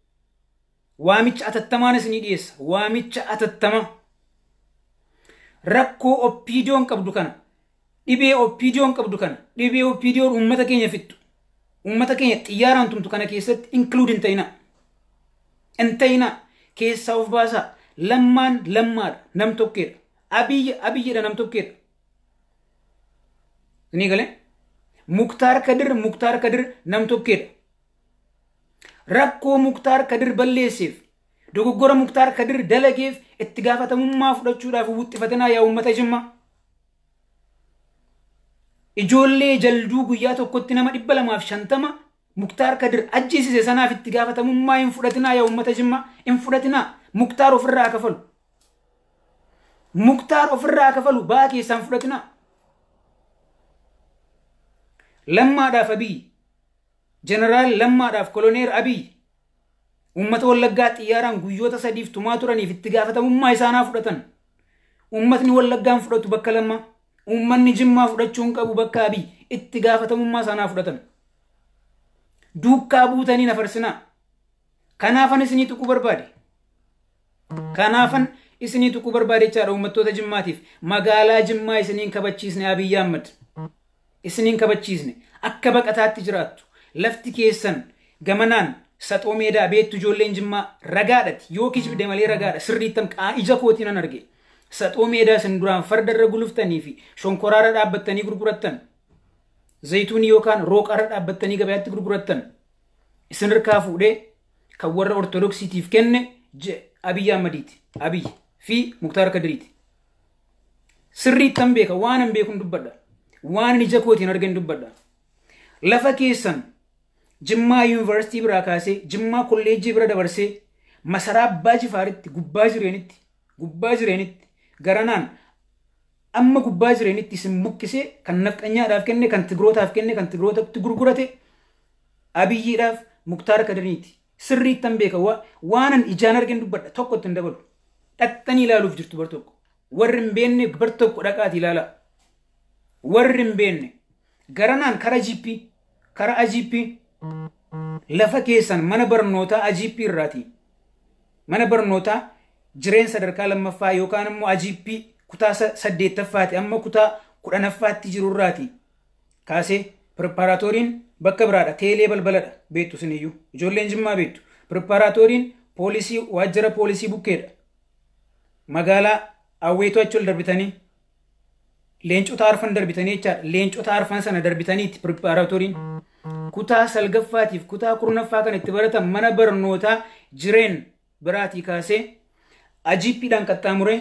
Waamicha atattamaan isinii dhiyeessa. Waamicha atattamaa. Rakkoo oppiidiyoon qabdu kana. Dhibee oppiidiyoon qabdu kana. Dhibee oppiidiyoon uummata keenya fixxu. Uummata keenya xiyyaaraan tumtu kana keessatti inkluud hin ta'inaa. Hin ta'inaa. Keessaa of baasaa. Lammaan Lammaadha, nam tokkeedha. Abiyyi Abiyyiidha, nam tokkeedha. Isinii galee? Muktaar Kadir Muktaar Kadir nam tokkeedha. Rakkoo Muktaar Kadir balleesseef, dogoggora Muktaar Kadir dalageef itti gaafatamummaa fudhachuudhaaf wuxxifatanaa yaa uummata Jimmaa. Ijoollee Jalduu guyyaa tokkotti nama 250 Muktaar Kadir ajjeesise sanaaf itti gaafatamummaa hin fudhatinaa yaa uummata Jimmaa, hin fudhatinaa. Muktaar ofirraa kafalu. Muktaar ofirraa kafalu, ba'aa keessaan fudhatinaa. Lammaadhaaf Abiyyi, Jeneraal Lammaadhaaf Koloneer Abiyyi uummata Wallaggaa xiyyaaraan guyyoota 3f tumaa turaniif itti gaafatamummaa isaanaa fudhatan. Uummatni Wallaggaan fudhatu bakka Lammaa, uummanni Jimmaa fudhachuu hin qabu bakka Abiyyi, itti gaafatamummaa isaanaa fudhatan. Duukkaa buutanii nafarsinaa. Kanaafan isinii tuquu barbaade. Kanaafan isinii tuquu barbaade jechaadha uummattoota Jimmaatiif. Magaalaa Jimmaa isiniin kabachiisne Abiyyi Ahmad. Isiniin kabachiisne. Akka baqataatti jiraattu. Lafti keessan gamanaan Saxoo Meedaa beektu, ijoolleen Jimmaa ragaadhati. Yoo kijibde malee ragaadha. Sirriittan ija kootiin nan arge. Saxoo Meedaa isin duraan fardarra guluftanii fi shonkoraarra dhaabbattanii gurgurattan. Zayituunii yookaan rooqarra dhaabbattanii gabayaatti gurgurattan. Isin hirkaa fuudhee kan warra Ortodoksiitiif kenne Abiyyi Ahmadiiti. Abiyyi fi Muktaar Kadiriiti. Sirriittan beeka, waan hin beekun dubbadha. Waan ija kootiin argan dubbadha. Lafa keessan Jimmaa Yuunivarsiitii biraa kaasee, Jimmaa Kolleejjii bira dabarsee, masaraa Abbaa Jifaaritti gubbaa jireenitti garanaan amma gubbaa jireenitti isin buqqisee kan nafxanyaadhaaf kenne, kan Tigrootaaf kenne, kan Tigrootatti gurgurate Abiyyiidhaaf Muktaar Kadiriiti. Sirriittan beeka, waanan ijaan argin dubbadha, tokkotti hin dabalu. Dhaqxanii ilaaluuf jirtu bar tokko. Warri hin beekne bar tokko dhaqaati ilaalaa. Warri hin beekne garanaan kara jiippii, kara ajiippii, lafa keessan mana barnootaa ajiippii irraati. Mana barnootaa jireen sadarkaa lammaffaa yookaan immoo ajiippii kutaa saddeettaffaati amma kutaa 10ffaatti jirurraati kaasee, pireparaatooriin bakka biraadha, teelee balbaladha, beektu siniyyuu, ijoolleen Jimmaa beektu. Pireparaatooriin poolisii, waajjira poolisii bukkeedha. Magaalaa Awweetoo achi ol darbitanii, leencota arfan darbitanii jechaadha. Leencota arfan sana darbitaniiti pireparaatooriin. Kutaa salgaffaatiif kutaa 10ffaa kan itti baratan mana barnootaa jireen biraatii kaasee ajiippiidhaan qaxxaamuree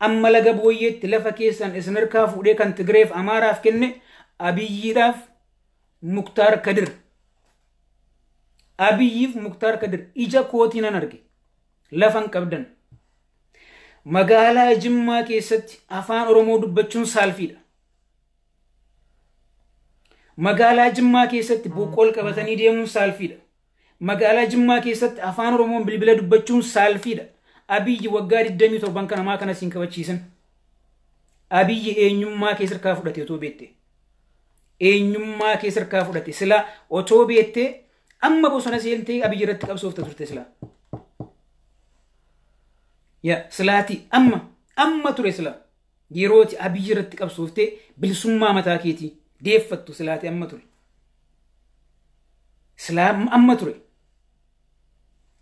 amma laga booyyeetti lafa keessan isin harkaa fuudhee kan Tigireef Amaaraaf kenne Abiyyiidhaaf Muktaar Kadir. Abiyyiif Muktaar Kadir, ija kootii nan arge. Lafan qabdan. Magaalaa Jimmaa keessatti afaan Oromoo dubbachuun saalfiidha. Magaalaa Jimmaa keessatti boqqool qabatanii deemuun saalfiidha. Magaalaa Jimmaa keessatti afaan Oromoon bilbila dubbachuun saalfiidha. Abiyyi waggaa 27 kana maa kana siin kabachiisan? Abiyyi eenyummaa kee sirkaa fudhate otoo beekte. Eenyummaa kee sirkaa fudhate. Silaa otoo beektee amma bosona seentee Abiyyi irratti qabsoofta turte silaa. Yaa silaati amma ture silaa. Yerooti Abiyyi irratti qabsooftee bilisummaa mataa keetii deeffattu silaati amma ture. Silaa amma ture.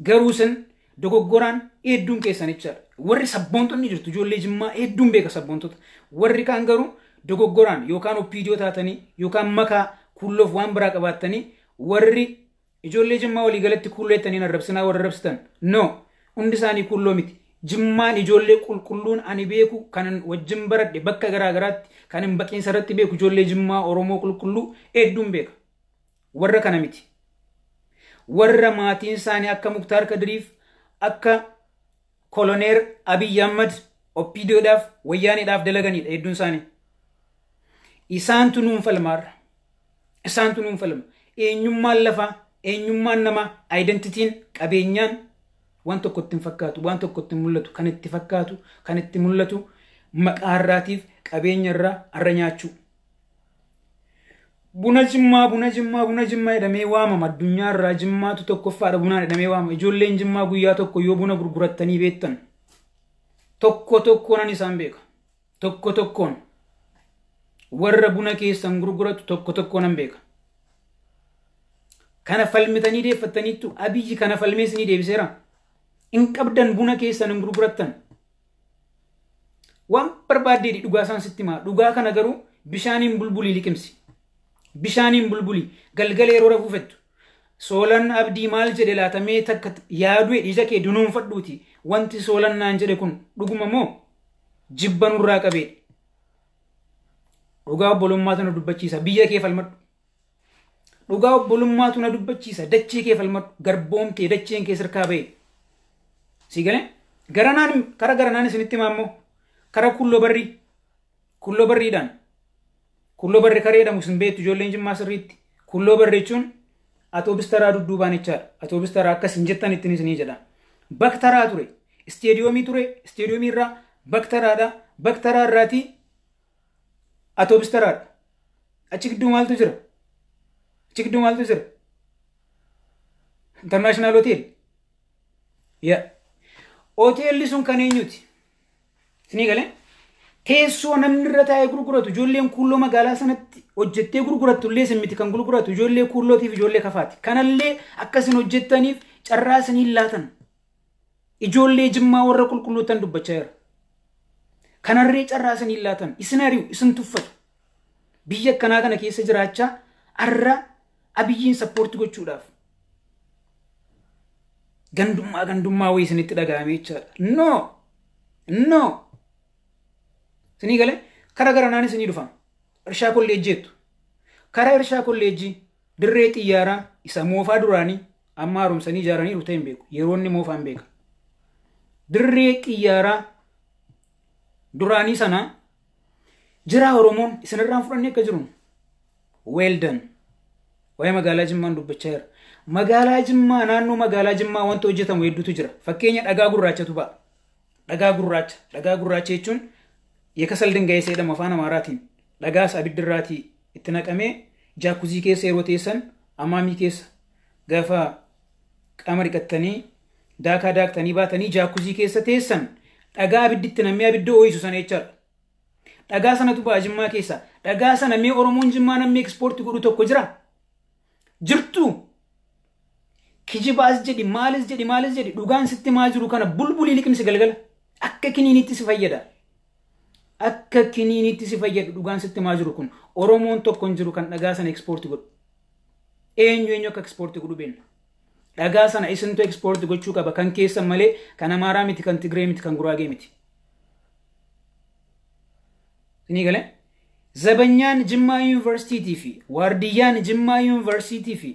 Garuu isin dogoggoraan hedduun keessan jechaadha. Warri sabboontonni jirtu, ijoollee Jimmaa hedduun beeka sabboontota. Warri kaan garuu dogoggoraan yookaan OPDO taatanii yookaan makaa kulloof waan biraa qabaattanii, warri ijoollee Jimmaa waliigalatti kulloo jettanii arrabsinaa warra arrabsitan. No, hundi isaanii kulloo miti. Jimmaan ijoollee qulqulluun ani beeku, kanan wajjin baradhe, bakka garaa garaatti kan hin baqiinsa irratti beeku, ijoollee Jimmaa Oromoo qulqulluu hedduun beeka. Warra kana miti. Warra maatiin isaanii akka Muktaar Kadiriif akka Koloneer Abiyyi Ahmad OPDOdhaaf Wayyaaneedhaaf dalaganidha hedduun isaanii. Isaantu nuun falmaarra. Isaantu nuun falma. Eenyummaan lafaa, eenyummaan namaa, identityn, qabeenyaan waan tokkotti hin fakkaatu, waan tokkotti hin mul'atu, kan itti fakkaatu, kan itti mul'atu maqaa irraatiif qabeenya irraa har'a nyaachuu. Buna Jimmaa, buna Jimmaa, buna Jimmaa jedhamee waamama. Addunyaa irraa Jimmaatu tokkoffaadha bunaan jedhamee waamama. Ijoolleen Jimmaa guyyaa tokko yoo buna gurgurattanii beektan, tokko tokkoonan isaan beeka. Tokko tokkoon warra buna keessan gurguratu tokko tokkoonan beeka. Kana falmitanii deeffattaniittu? Abiyyi kana falmee isinii deebiseera. Hin qabdan buna keessan hin gurgurattan. Waan barbaaddee dhugaa isaan sitti himaa. Dhugaa kana garuu bishaaniin bulbulii liqimsi. Bishaaniin bulbulii galgala yeroo rafuufettu. Soolan Abdii maal jedhe laatamee takka yaaduu ija kee dunuunfadhuuti. Wanti Soolan naan jedhe kun dhuguma moo jibba nurraa qabee? Dhugaa obbolummaatu na dubbachiisa. Biyya kee falmadhu. Dhugaa obbolummaatu na dubbachiisa. Dachee kee falmadhu. Garboomtee dacheen kee sirkaa ba'e. Si galee? Garanaan kara garanaan isinitti himaa immoo kara kulloo barrii. Kulloo barriidhaan. Kulloo barri karee jedhamu isin beektu ijoolleen Jimmaa sirriitti. Kulloo barri jechuun atoobis taraa dudduubaan jechaadha. Atoobis taraa akkas hin jettan ittiin isinii jedha. Baktaraa ture. Isteediyoomii ture. Isteediyoomii irraa baktaraadha. Baktaraa irraatii atoobis taraadha. Achi gidduu maaltu jira? Achi gidduu maaltu jira? International Hotel. Yaa. Hoteelli sun kan eenyuti? Isinii galee? Teessoo namni irra taa'ee gurguratu ijoolleen kuulloo magaalaa sanatti hojjettee gurgurattu illee isin miti kan gurguratu ijoollee kuullootiif ijoollee kafaati. Kanallee akka isin hojjettaniif carraa isiniin laatan. Ijoollee Jimmaa warra qulqulluuttan dubbachaa jira. Kanarree carraa isiniin laatan. Isin ari'u, isin tuffatu. Biyya akkanaa kana keessa jiraachaa arra Abiyyiin support gochuudhaaf. Gandummaa gandummaa wayii isinitti dhaga'ame jechaadha. No! No! Isinii galee kara garanaan isinii dhufa. Irshaa kolleejjeettu. Karaa irshaa kolleejjii dirree xiyyaaraa isa moofaa duraanii amma haaromsanii ijaaranii ta'e hin beeku. Yeroo inni moofaa hin beeka. Dirree xiyyaaraa duraanii sana jira Oromoon isinirraan fudhannee akka jiru. Well done. Waa'ee magaalaa Jimmaan dubbachaa jira. Magaalaa Jimmaa naannoo magaalaa Jimmaa wanta hojjetamu hedduutu jira. Fakkeenya dhagaa gurraachatu ba'a. Dhagaa gurraacha. Dhagaa gurraacha jechuun የከሰል ድንጋይ jedhama afaan Amaaraatiin. Dhagaas abiddirraatii itti naqamee jacuzzi keessa yeroo teessan amaamii keessa gaafa qaama dhiqattanii daakaa daaktanii baatanii jacuzzi keessa teessan dhagaa abidditti namee abidda ooyisu sana jechaadha. Dhagaa sanatu ba'a Jimmaa keessa. Dhagaa sana mee Oromoon Jimmaa namni export godhu tokko jira? Jirtu. Kijibaas jedhi maalis jedhi maalis jedhi dhugaan sitti maa jiru kana bulbulii liqimsi galgala. Akka kiniinitti si fayyada. Akka kiniinitti si fayyadu dhugaan sitti maa jiru kun Oromoon tokko hin jiru kan dhagaa sana export godhu. Eenyu eenyu akka export godhu beekna. Dhagaa sana isintu export gochuu qaba kan keessan malee kan Amaaraa miti kan Tigree miti kan Guraagee miti. Isinii galee? Zabanyaan Jimmaa Yuunivarsiitii fi waardiyyaan Jimmaa Yuunivarsiitii fi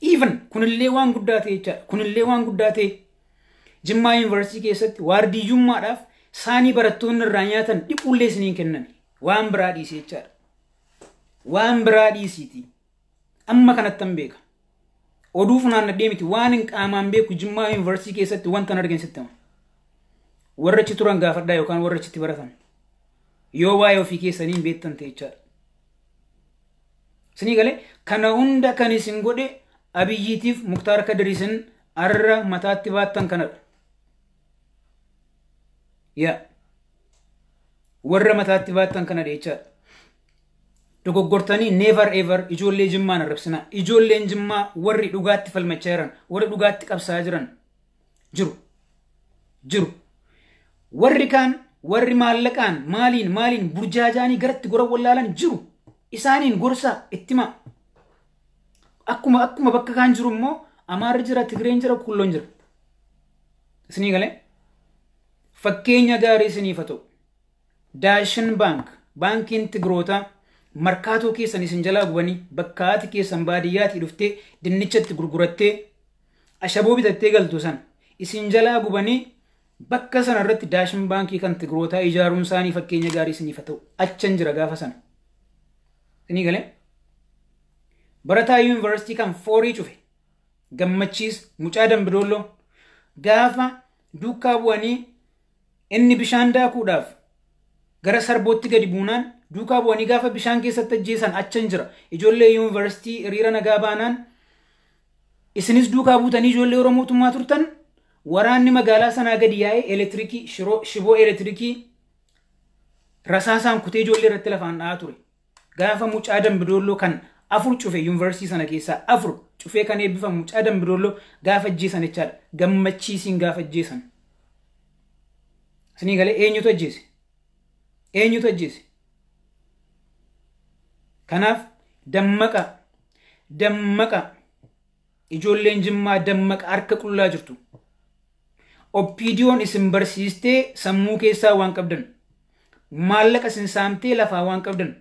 even kunillee waan guddaa ta'e jechaadha. Kunillee waan guddaa ta'e Jimmaa Yuunivarsiitii keessatti waardiyyummaadhaaf saanii barattoonni irraa nyaatan dhiqullee isiniin kennan waan biraa dhiisee jechaadha. Waan biraa dhiisiiti. Amma kanattan beeka. Oduu funaannadhee miti waan hin qaamaan beeku Jimmaa Yuunivarsiitii keessatti wanta hin argin sitti hima. Warra achi turan gaafadhaa yookaan warra achitti baratan. Yoo waa'ee ofii keessanii hin beektan ta'e jechaadha. Isinii galee kana hunda kan isin godhe Abiyyiitiif Muktaar Kadir isin arra mataatti baattan kanadha. Yaa warra mataatti baattan kanadha jechaadha. Dogoggortanii never ever ijoollee Jimmaan arrabsinaa. Ijoolleen Jimmaa warri dhugaatti falmachaa jiran, warri dhugaatti qabsaa jiran jiru. Jiru. Warri kaan warri maallaqaan maaliin maaliin burjaajaanii garatti gora wallaalan jiru. Isaaniin gorsaa itti himaa. Akkuma akkuma bakka kaan jiru immoo Amaarri jira, Tigreen jira, Kulloon jira. Isinii galee? Fakkeenya gaarii isiniif haa ta'u. Daashin Baank, baankiin Tigrootaa markaatoo keessan isin jalaa gubanii bakka haati keessan baadiyyaatii dhuftee dinnichatti gurgurattee ashaboo bitattee galtu san isin jalaa gubanii bakka sana irratti Daashin Baankii kan Tigrootaa ijaaruun isaanii fakkeenya gaarii isiniif haa ta'u. Achan jira gaafa sana. Isinii galee? Barataa yuunivarsiitii kan foorii cufe Gammachiis mucaa Dambidolloo gaafa duukaa bu'anii inni bishaan daakuudhaaf gara sarbootti gadi buunaan duukaa bu'anii gaafa bishaan keessatti ajjeesan achan jira. Ijoollee yuunivarsiitii hiriira nagaa baanaan isinis duukaa buutanii ijoollee Oromootummaa turtan waraanni magaalaa sanaa gadi yaa'ee elektirikii shiboo elektirikii rasaasaan kutee ijoollee irratti lafaan dha'aa ture. Gaafa mucaa Dambidolloo kan 4 cufe yuunivarsiitii sana keessaa 4 cufee kan eebbifamu mucaa Dambidolloo gaafa ajjeesan jechaadha. Gammachiisiin gaafa ajjeesan. Isinii galee eenyutu ajjeese? Eenyutu ajjeese? Kanaaf dammaqa dammaqa ijoolleen Jimmaa dammaqa harka qullaa jirtu. Oppiidiyoon isin barsiistee sammuu keessaa waan qabdan. Maallaqa isin saamtee lafaa waan qabdan.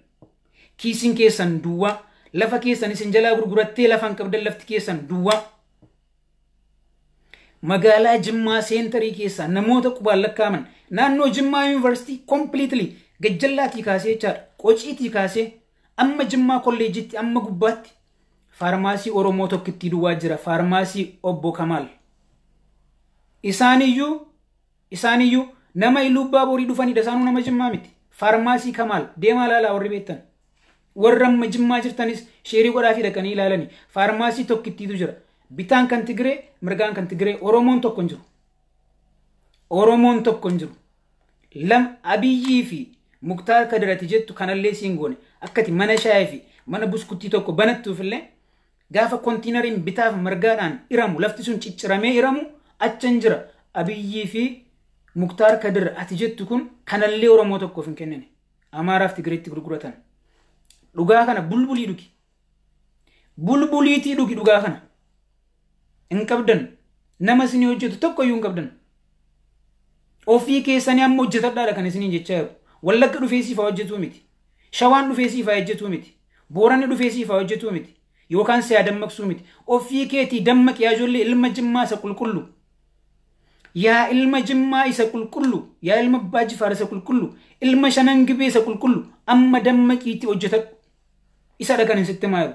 Kiisiin keessan duwwaa. Lafa keessan isin jalaa gurgurattee lafa hin qabdan lafti keessan duwwaa. Magaalaa Jimmaa seentarii keessaa namoota qubaan lakkaa'aman naannoo Jimmaa yuunivarsiitii completely gajjallaatii kaasee jechaadha. Qociitii kaasee amma Jimmaa kolleejitti amma gubbaatti faarmaasii Oromoo tokkittii duwwaa jira. Faarmaasii Obbo Kamaal. Isaaniyyuu nama Iluubbaa Boorii dhufanidha. Isaanuu nama Jimmaa miti. Faarmaasii Kamaal deemaa ilaalaa warri beektan. Warra amma Jimmaa jirtanis sheerii godhaa fi dhaqanii ilaalani. Faarmaasii tokkittiitu jira. Bitaan kan Tigiree, mirgaan kan Tigiree, Oromoon tokko hin jiru. Oromoon tokko hin jiru. Lama Abiyyii fi Muktaar Kadirati jettu kanallee siin goone. Akkati mana shaayii fi mana buskuttii tokko banattuuf illee gaafa kontiinariin bitaaf mirgaadhaan iramu lafti sun cicciramee iramu achan jira. Abiyyii fi Muktaar Kadir ati jettu kun kanallee Oromoo tokkoof hin kennine. Amaaraaf Tigireetti gurguratan. Dhugaa kana bulbulii dhugi. Bulbuliitii dhugi dhugaa kana. Hin qabdan. Nama isinii hojjetu tokko iyyuu hin qabdan. Ofii keessanii amma hojjetadhaadha kan isiniin jechaa jiru. Wallagga dhufee siif haa hojjetuu miti. Shawaan dhufee siif haa hojjetuu miti. Booranni dhufee siif haa hojjetuu miti. Yookaan si haa dammaqsuu miti. Ofii keetii dammaqi yaa ijoollee ilma Jimmaa isa qulqullu. Yaa ilma Jimmaa isa qulqullu. Yaa ilma Abbaa Jifaar isa qulqullu. Ilma Shanan Gibee isa qulqullu. Amma dammaqiitii hojjetadhu. Isa kan sitti himaa jiru.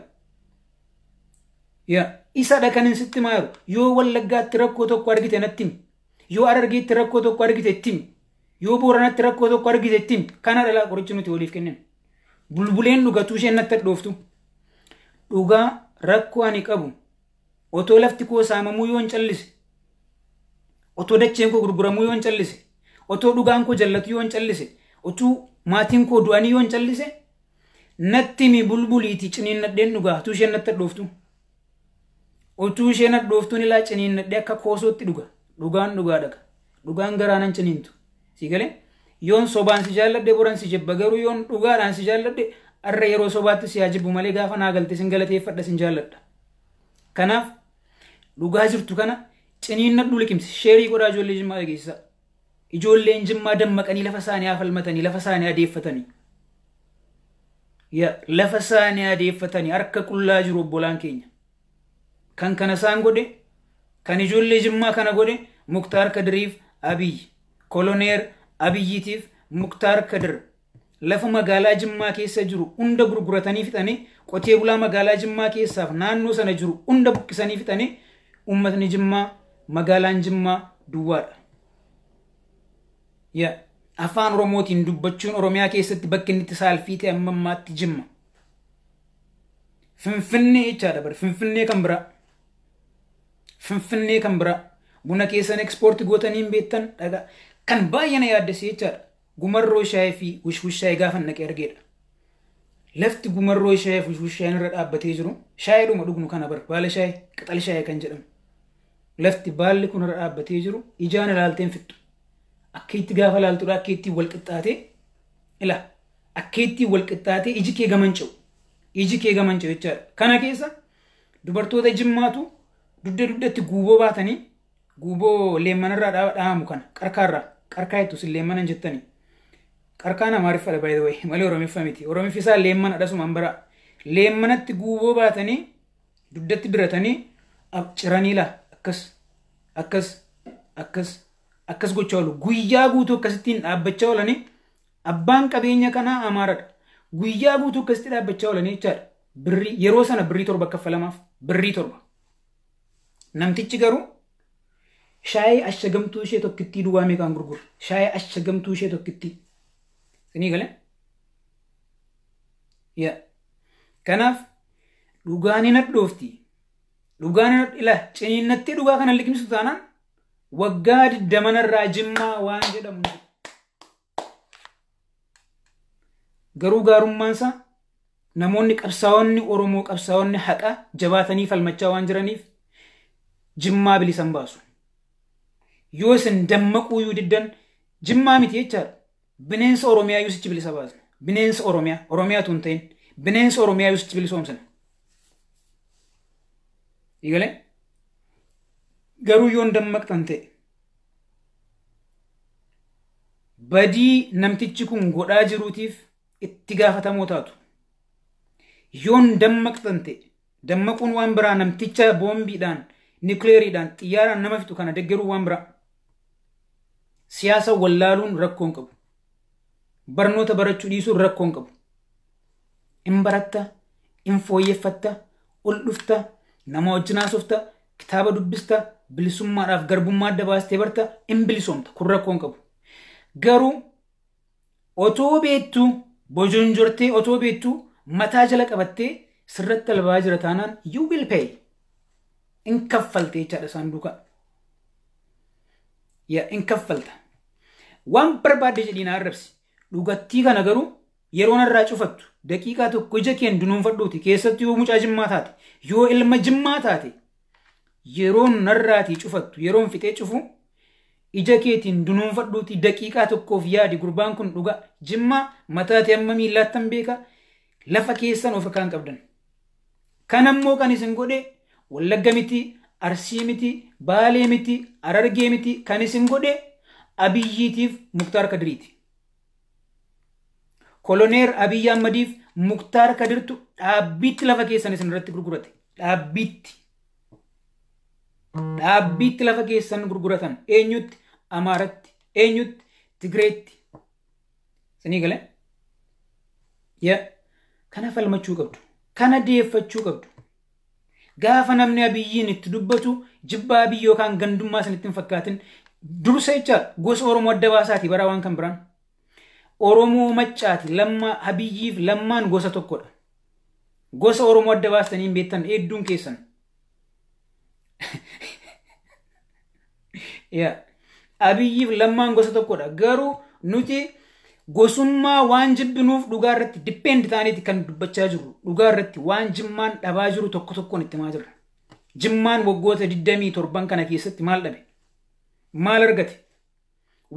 Yaa isa kan sitti himaa jiru. Yoo Wallaggaatti rakkoo tokko argite natti himi. Yoo Harargeetti rakkoo tokko argite itti himi. Yoo Booranatti rakkoo tokko argite itti himi. Kana dhalaa qorichi nuti waliif kenninu. Bulbuleen dhugatuu isheen natti hadhooftu. Dhugaa rakkoo ani qabu otoo lafti koo saamamuu yoo hin callise, otoo dacheen koo gurguramuu yoo hin callise, otoo dhugaan koo jallatu yoo hin callise, otoo maatiin koo du'anii yoo hin callise, natti himi bulbuliitii ciniinnadheen dhugaa utuu isheen natti hadhooftu. Utuu isheen hadhooftuun ilaa ciniinnadhee akka koosootti dhuga. Dhugaan dhugaa dhaga. Dhugaan garaa nan ciniintu. Sii galee? Yoon sobaan si jaalladhe boran si jibba garuu yoon dhugaadhaan si jaalladhe arra yeroo sobaatti si haa jibbu malee gaafa naa galte sin galateeffadha sin jaalladha. Kanaaf dhugaa jirtu kana ciniinnadhu liqimsi. Sheerii godhaa ijoollee Jimmaa dhageessisaa. Ijoolleen Jimmaa dammaqanii lafa isaanii haa falmatanii lafa isaanii adeeffatanii. Yaa lafa isaanii adeeffatanii harka qullaa jiru obbolaan keenya. Kan kana isaan godhe kan ijoollee Jimmaa kana godhe Muktaar Kadiriif Abiyyi. Koloneer Abiyyiitiif Muktaar Kadir. Lafa magaalaa Jimmaa keessa jiru hunda gurguratanii fixanii qotee bulaa magaalaa Jimmaa keessaaf naannoo sana jiru hunda buqqisanii fixanii uummatni Jimmaa magaalaan Jimmaa duwwaadha. Yaa afaan Oromootiin dubbachuun Oromiyaa keessatti bakki inni itti saalfii ta'e amma ammaatti Jimma. Finfinnee jechaadha bara Finfinnee kan biraa. Finfinnee kan biraa. Buna keessan ekspoortii gootanii hin beektan dhagaa. Kan baay'ee na yaaddesse jechaadha. Gumarroo shaayii fi wishwish shaayii gaafa naqee argeedha. Lafti gumarroo shaayii fi wishwish shaayiin irra dhaabbatee jiru shaayiidhuma dhugnu kana bara baala shaayii qixal shaayii kan jedhamu. Lafti baalli kun irra dhaabbatee jiru ijaan ilaaltee hin fixxu. Akka itti gaafa ilaaltudha akka itti wal qixxaatee ila akka itti wal qixxaatee iji kee gaman ce'u. Iji kee gaman ce'u jechaadha. Kana keessa dubartoota Jimmaatu dugda dugdatti guuboo baatanii guuboo leemmanarraa dhahamu kana qarkaarraa qarkaa jettu sin leemmana hin jettanii. Qarkaan Amaariffadha by the way malee Oromiffa miti. Oromiffi isaa leemmana dhasumaan bara. Leemmanatti guuboo baatanii dugdatti diratanii ciranii laa akkas akkas akkas akkas gochaa oolu. Guyyaa guutuu akkasittiin dhaabbachaa oolanii abbaan qabeenya kanaa Amaaradha. Guyyaa guutuu akkasitti dhaabbachaa oolanii jechaadha. Birrii yeroo sana birrii 7 kaffalamaaf birrii 7. Namtichi garuu shaayii ashagamtuu ishee tokkittii duwwaa meeqaan gurgura? Shaayii ashagamtuu ishee tokkittii. Isinii galee? Yaa. Kanaaf dhugaan hin hadhoofti. Dhugaan hin ila ciniinnattee dhugaa kana liqimsitu taanaan waggaa 20 irraa Jimmaa waan jedhamu hin jiru. Garuu gaarummaan isaa Namoonni qabsaa'onni Oromoo qabsaa'onni haqa jabaatanii falmachaa waan jiraniif Jimmaa bilisan baasu. Yoo isin dammaquu iyyuu diddan Jimmaa miti jechaadha. Bineensa Oromiyaa iyyuu sichi bilisa baasna. Bineensa Oromiyaa, Oromiyaatu hin ta'in. Bineensa Oromiyaa iyyuu sichi bilisoomsina. Eegalee? Garuu yoo hin dammaqxan ta'e badii namtichi kun godhaa jiruutiif itti gaafatamoo taatu. Yoon dammaqxan ta'e dammaquun waan biraa namticha boombiidhaan niwukileeriidhaan xiyyaaraan nama fixu kana deggeruu waan biraa. Siyaasa wallaaluun rakkoo hin qabu. Barnoota barachuu dhiisuun rakkoo hin qabu. In baratta, in fooyyeffatta, ol dhufta, nama wajjin haasofta, kitaaba dubbista, bilisummaadhaaf garbummaa adda baastee barta, in bilisoomta. Kun rakkoo hin qabu. Garuu otoo beektuu bojonjortee otoo beektuu mataa jala qabattee sirratti albaa jira taanaan you will pay. In kaffalte jechaadha isaan duukaa. Yaa in kaffalta. Waan barbaadde jedhii na arrabsi. Dhugattii kana garuu yeroo narraa cufattu daqiiqaa tokko ija keen dunuunfadhuuti keessattuu yoo mucaa Jimmaa taate yoo ilma Jimmaa taate yeroon narraatii cufattu yeroon fixee cufu ija keetiin dunuunfadhuuti daqiiqaa tokkoof yaadi gurbaan kun dhugaa Jimmaa mataatee amma miillaattan beeka lafa keessan of harkaan qabdan. Kan ammoo kan isin godhe Wallagga miti, Arsii miti, Baalee miti, Harargee miti kan isin godhe Abiyyiitiif Muktaar Kadiriiti. Koloneer Abiyyi Ahmadiif Muktaar Kadirtu dhaabbiitti lafa keessan isin irratti gurgurate. Dhaabbiitti. Dhaabbiitti lafa keessan gurguratan. Eenyutti? Amaaratti. Eenyutti? Tigreetti. Isinii galee? Yaa kana falmachuu qabdu. Kana deeffachuu qabdu. Gaafa namni Abiyyiin itti dubbatu jibbaa Abiyyi yookaan gandummaa isinitti hin fakkaatin dursa jecha gosa Oromoo adda baasaati bara waan kan biraan. Oromoo Maccaati Lammaa Abiyyiif Lammaan gosa tokkodha. Gosa Oromoo adda baastanii hin beektan hedduun keessan. Yaa Abiyyiif Lammaan gosa tokkodha. Garuu nuti gosummaa waan jibbinuuf dhugaa irratti dippeend ta'aniiti kan dubbachaa jirru. Dhugaa irratti waan Jimmaan dhabaa jiru tokko tokkoon itti himaa jirra. Jimmaan waggoota 27 kana keessatti maal dhabe? Maal argate?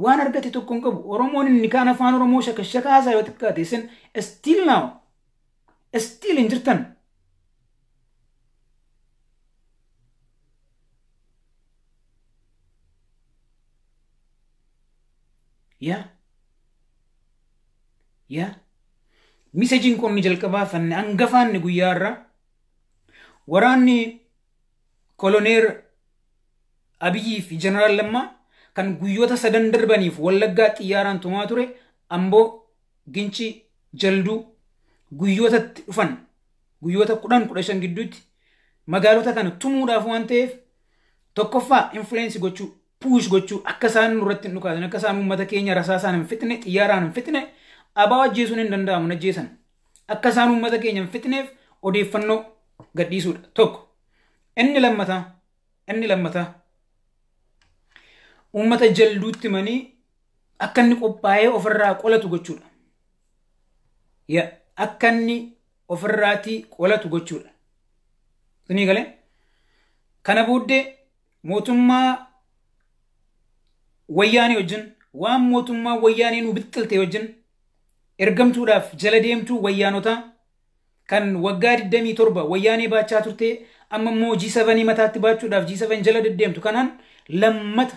Waan argate tokko hin qabu. Oromoon inni kaan afaan Oromoo shakashakaa haasaa yoo xiqqaate isin still now still hin jirtan. Yaa yaa misejiin kun inni jalqabaa fanne hangafaanni guyyaa irraa waraanni koloneer Abiyyii fi Jeneraal Lammaa kan guyyoota sadan darbaniif Wallaggaa xiyyaaraan tumaa ture Amboo, Gincii, Jalduu guyyootatti dhufan guyyoota 10-15 gidduutti magaalota kana tumuudhaaf waan ta'eef tokkoffaa influensi gochuu puush gochuu akka isaan nurratti hin dhukaasan akka isaan uummata keenya rasaasaan hin fixne xiyyaaraan hin fixne abaa ajjeesuun hin danda'amu hin ajjeesan akka isaan uummata keenya hin fixneef odeeffannoo gadhiisuudha tokko. Inni lammataa uummata Jalduutti manii akka inni qophaa'ee ofirraa qolatu gochuudha. Ya akka inni ofirraatii qolatu gochuudha. Isinii galee? Kana booddee mootummaa Wayyaanee wajjin waan mootummaa Wayyaanee nu bixxilte wajjin ergamtuudhaaf jala deemtuu wayyaanotaa kan waggaa 27 Wayyaanee baachaa turtee amma immoo G7 mataatti baachuudhaaf G7 jala deddeemtu kanaan lammata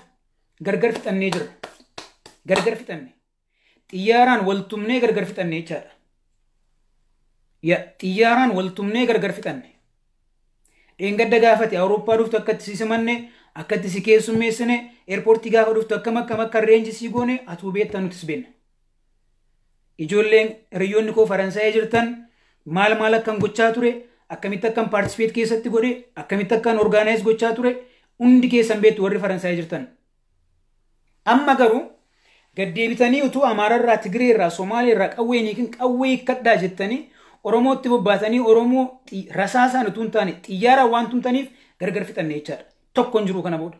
gargar fixannee jirra. Gargar fixanne. Xiyyaaraan waltumnee gargar fixanne jechaadha. Ya xiyyaaraan waltumnee gargar fixanne. Dheengadda gaafate Awurooppaa dhuftu akka itti si simanne akka itti si keessummeessine eerpoortii gaafa dhuftu akkam akkam akka reenji sii goone atuu beektaa nutis beekna. Ijoolleen hiriyoonni koo Faransaayii jirtan maal maal akkan gochaa ture akkamitti akkan participate keessatti godhe akkamitti akkan organize gochaa ture hundi keessan beektu warri Faransaayii jirtan. Amma garuu gaddeebitanii utuu Amaararraa, Tigireerraa, Somaaleerraa qawwee niikin qawwee hiikkadhaa jettanii Oromootti bobbaatanii Oromoo rasaasaan utuu hin taane xiyyaaraan waan tumtaniif gargar fixanne jechaadha. Tokko hin jiru kana booda.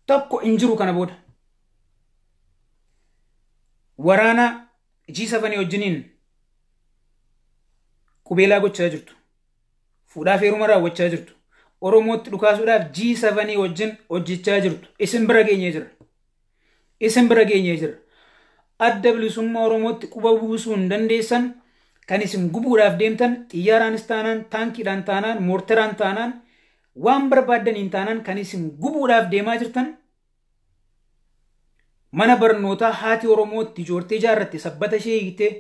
Tokko hin jiru kana booda. Waraana G7 wajjiniin Qubeelaa gochaa jirtu. Fuudhaaf heeruma raawwachaa jirtu. Oromootti dhukaasuudhaaf G7 wajjin hojjechaa jirtu. Isin bira geenyee jira. Isin bira geenyee jira. Adda bilisummaa Oromootti quba buusuu hin dandeessan. Kan isin gubuudhaaf deemtan xiyyaaraanis taanaan, taankiidhaan taanaan, moortaraan taanaan, waan barbaaddaniin taanaan kan isin gubuudhaaf deemaa jirtan mana barnootaa haati Oromootti ijoortee ijaarratte sabbata ishee hiiktee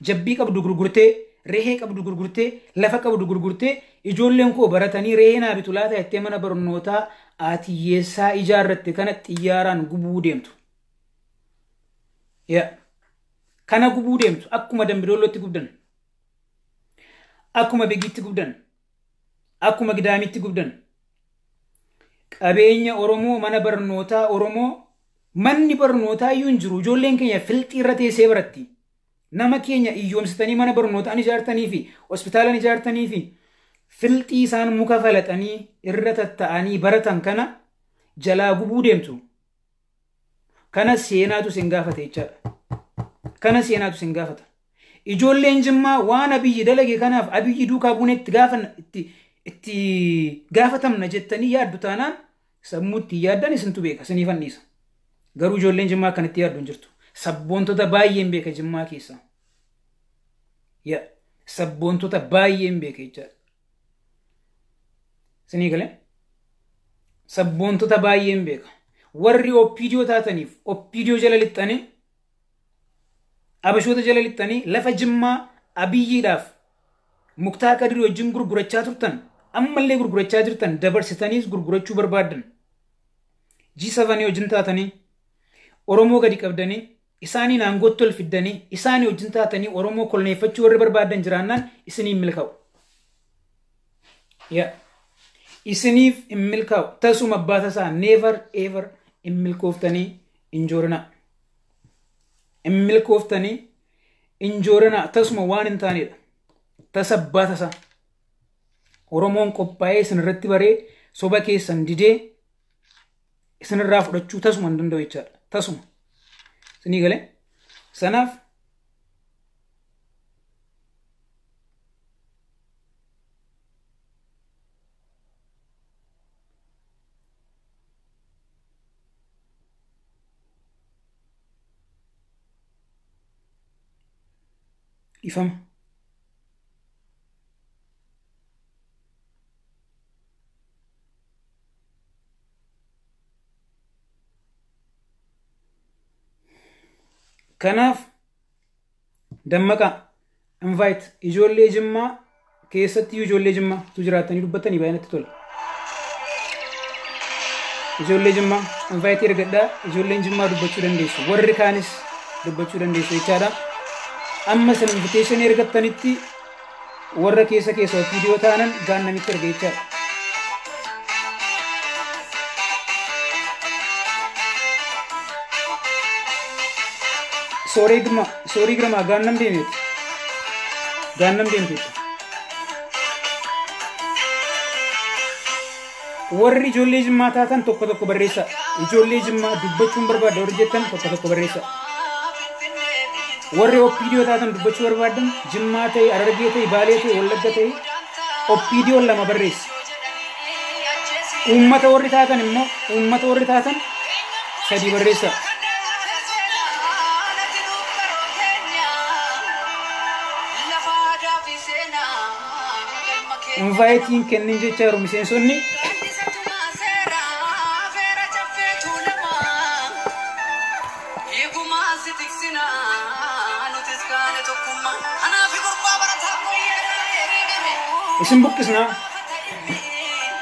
jabbii qabdu gurgurtee re'ee qabdu gurgurtee lafa qabdu gurgurtee ijoolleen koo baratanii re'ee naa bitu laata jettee mana barnootaa haatiyyeessaa ijaarratte kana xiyyaaraan gubuu deemtu. Kana gubuu deemtu akkuma Dambidollootti gubdan, akkuma Begiitti gubdan, akkuma Gidaamitti gubdan. Qabeenya Oromoo mana barnootaa Oromoo manni barnootaa iyyuu hin jiru. Ijoolleen keenya filxii irra teessee baratti. Nama keenya iyyoomsitanii mana barnootaan ijaartanii fi hospitaalaan ijaartanii fi filxii isaan muka falaxanii irra tatta'anii baratan kana jalaa gubuu deemtu. Kana seenaatu isin gaafata jechaadha. Kana seenaatu isin gaafata. Ijoolleen Jimmaa waan Abiyyi dalage kanaaf Abiyyi duukaa buunee itti gaafatamna jettanii yaaddu taanaan sammuu itti yaaddan isintu beeka, isiniif anniisa. Garuu ijoolleen Jimmaa akkanatti yaaddu hin jirtu. Sabboontota baay'een beeka Jimmaa keessaa. Sabboontota baay'een beeka jechaadha. Isinii galee? Sabboontota baay'een beeka. Warri OPDO taataniif OPDO jala lixxanii Abashoota jala lixxanii lafa Jimmaa Abiyyiidhaaf Muktaa Kadirii wajjin gurgurachaa turtan ammallee gurgurachaa jirtan dabarsitaniis gurgurachuu barbaaddan. G7 wajjin taatanii Oromoo gadi qabdanii isaaniin aangootti ol fiddanii isaanii wajjin taatanii Oromoo koloneeffachuu warri barbaaddan jiraannaan isiniif milkaa'u. Isiniif hin milkaa'u. Tasuma abbaa tasaa never ever hin milkooftanii hin joorinaa. Hin milkooftanii hin joorinaa. Tasuma waan hin taanedha. Tasa abbaa tasaa. Oromoon qophaa'ee isinirratti baree soba keessan didee isinirraa fudhachuu tasuma hin danda'u jechaadha. Tasuma. Isinii galee? Sanaaf ifama. Kanaaf dammaqaa invite ijoollee Jimmaa keessatti ijoollee Jimmaa tu jiraatanii dubbatanii baay'inatti tola. Ijoollee Jimmaa invite ergadhaa ijoolleen Jimmaa dubbachuu dandeessu. Warri kaanis dubbachuu dandeessu jechaadha. Amma isin invitation ergattanitti warra keessa keessa OPDO taanan gaannamitti erga jechaadha. Soorii Girmaa gaannam deemeeti. Gaannam deemteetti. Warri ijoollee Jimmaa taatan tokko tokko barreessa. Ijoollee Jimmaa dubbachuun barbaadda warri jettan tokko tokko barreessa. Warri OPDO taatan dubbachuu barbaadan Jimmaa ta'e, Harargee ta'e, Baalee ta'e, Wallagga ta'e OPDO lama barreessa. Uummata warri taatan immoo uummata warri taatan sadii barreessa. Invaayitiin kennin jecha yeroo miseensonni isin buqqisnaa.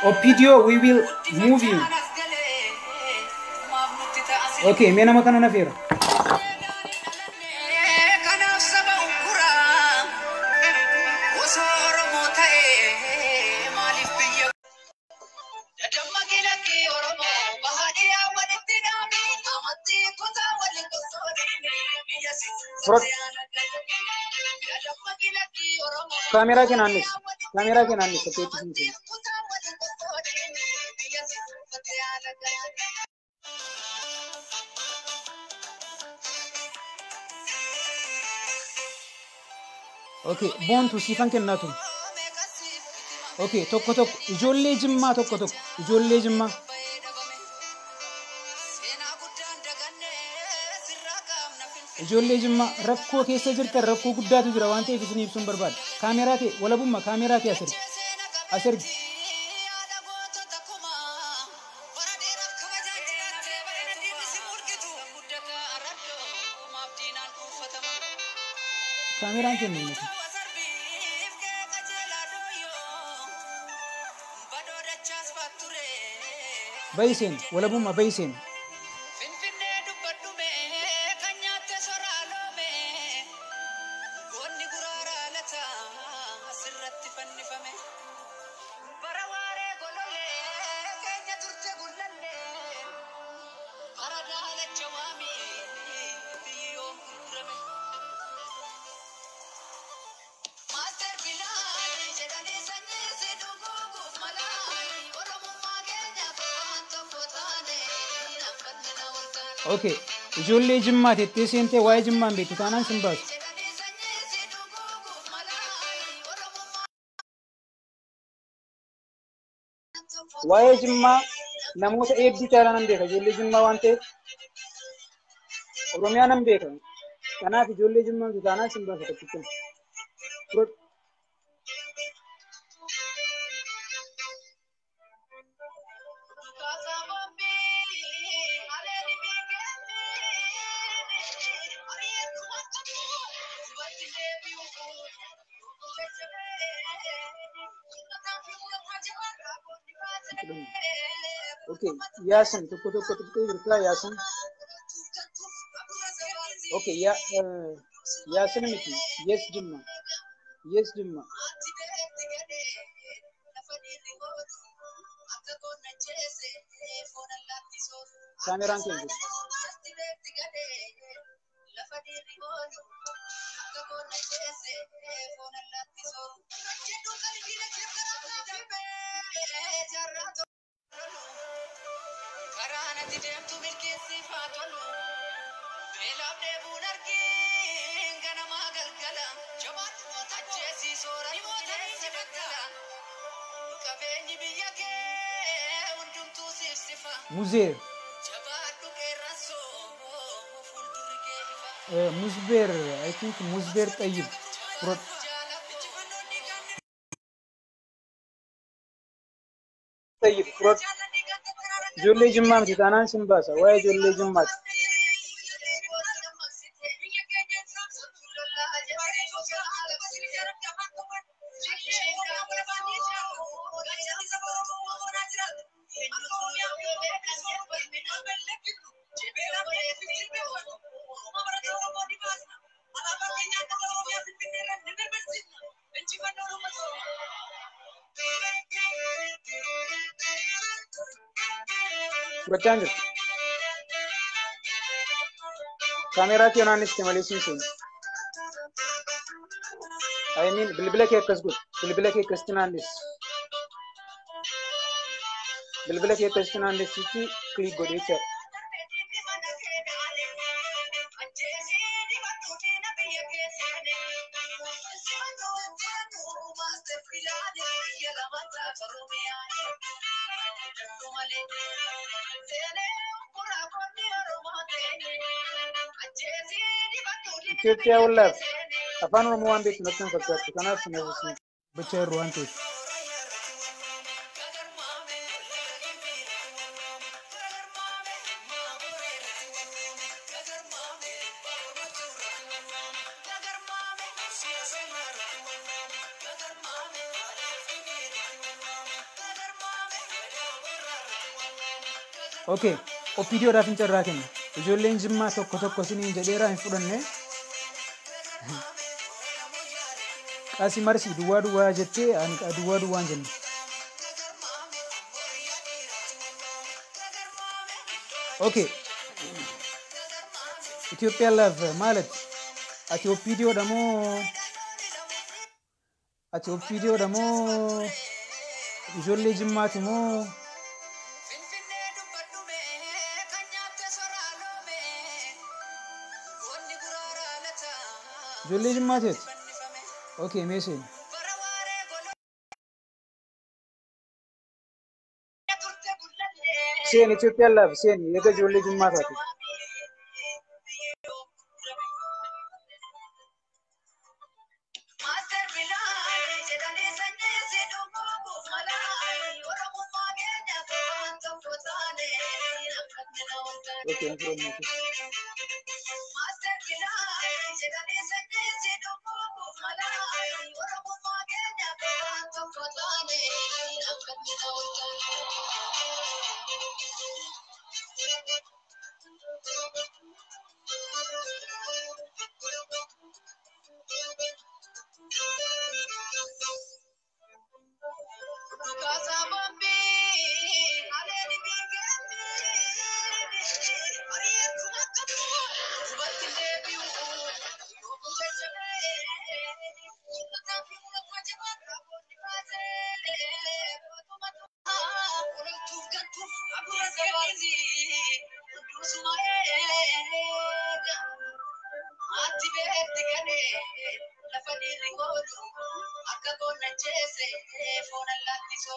OPDO we will move you. Okay, mee nama kana nafeera. Kaameraa kee naannessi. Kaameraa kee naannessi. Akka itti siin. Okay, Boontu siifan kennaa tun. Okay, tokko tokko ijoollee Jimmaa, tokko tokko ijoollee Jimmaa. Ijoollee Jimmaa rakkoo keessa jirtan, rakkoo guddaatu jira waan ta'eef isin ibsuun barbaada. Kaameraa kee walabummaa, kaameraa kee as ergi. As ergi. Kaameraan kee mul'ata. Bayi seen, walabummaa bayi seen. Finfinnee dubbadhume kan nyaatte soraa loome goonni guraaraa lata asirratti fannifame bara waaree golollee keenya turte gullallee bara daalacha waamii biyyi yoom gurgurame. Maaster pilaanii jedhanii sanyii si dhuguuguuf malaa Oromummaa keenyaaf waan tokko taane naaffanne na ol kaane. Okay, ijoollee Jimmaa tettee seentee waa'ee Jimmaa hin beektu taanaan sin baasu. Jedhanii sanyii si dhuguuguuf malaa Oromummaa Waa'ee Jimmaa namoota hedduu caalaa nan beeka, ijoollee Jimmaa waan ta'eef Oromiyaa nan beeka. Kanaaf ijoollee Jimmaa miti taanaan sin baasa tokkicha. Fudhadhu. Kaasaa bombii areedi biikelli ari'eetu makkamu dubarti deebi'u Okay, Yaasin tokko tokko tuqxee jirtaa Yaasin. Okay, yaa Yaasin miti. Yes Jimma. Yes Jimma. Kaameraan kee hin jiru. Karaa natti deemtu milkeessiif haa tolu. Beelaaf dheebuun argiin ganamaa galgala. Ajjeesii soora bineensa daggala. Qabeenyi biyya kee hundumtuu siif sifa. Muzeer. Jabaadhu qeerransoo fuuldurri kee ifa. Muzbeer, I think Muzbeer Xayyib. Fudhadhu. Xayyib fudhadhu. Ijoollee Jimmaa miti taanaan sin baasa. Waa'ee ijoollee Jimmaati. Fudhachaa hin jirtu. Kaameraa kee naanniste malee siin seenu. I mean, bilbila kee akkas godhu. Bilbila kee akkasitti naannessi. Bilbila kee akkasitti naannessitti click godhe jechaadha. Itoophiyaa wallaaf afaan Oromoo waan beektu natti hin fakkaattu. Kanaaf sin asisiin bachaa jirru waan ta'eef. Okay, OPDOdhaaf hin carraa kenna. Ijoolleen Jimmaa tokko tokko isiniin jedheeraa hin fudhanne. Qasi marsii duwwaa duwwaa jettee ani duwwaa duwwaan jenne. Okay. Itoophiyaa love ማለት ati OPDOdha moo, ati OPDOdha moo, ijoollee Jimmaati moo? Finfinnee dubbadhume kan nyaatte soraa loome goonni guraaraa lata Ijoollee Jimmaati ati? fannifame. Okay, mee seeni. Seeni Itoophiyaan laafi seeni eega ijoollee Jimmaa taate. Okay, hin firoomne.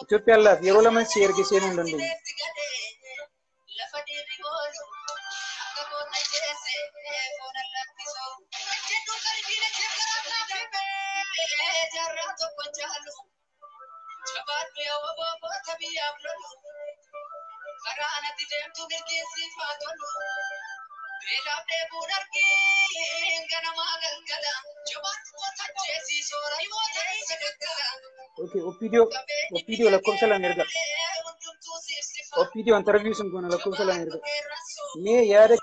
Itoophiyaan laafi yeroo lama si erge seenuu hin dandeenye. Okay, OPDO lakkoofsa lama erga. OPDO interview sun goona lakkoofsa lama erga. Mee yaada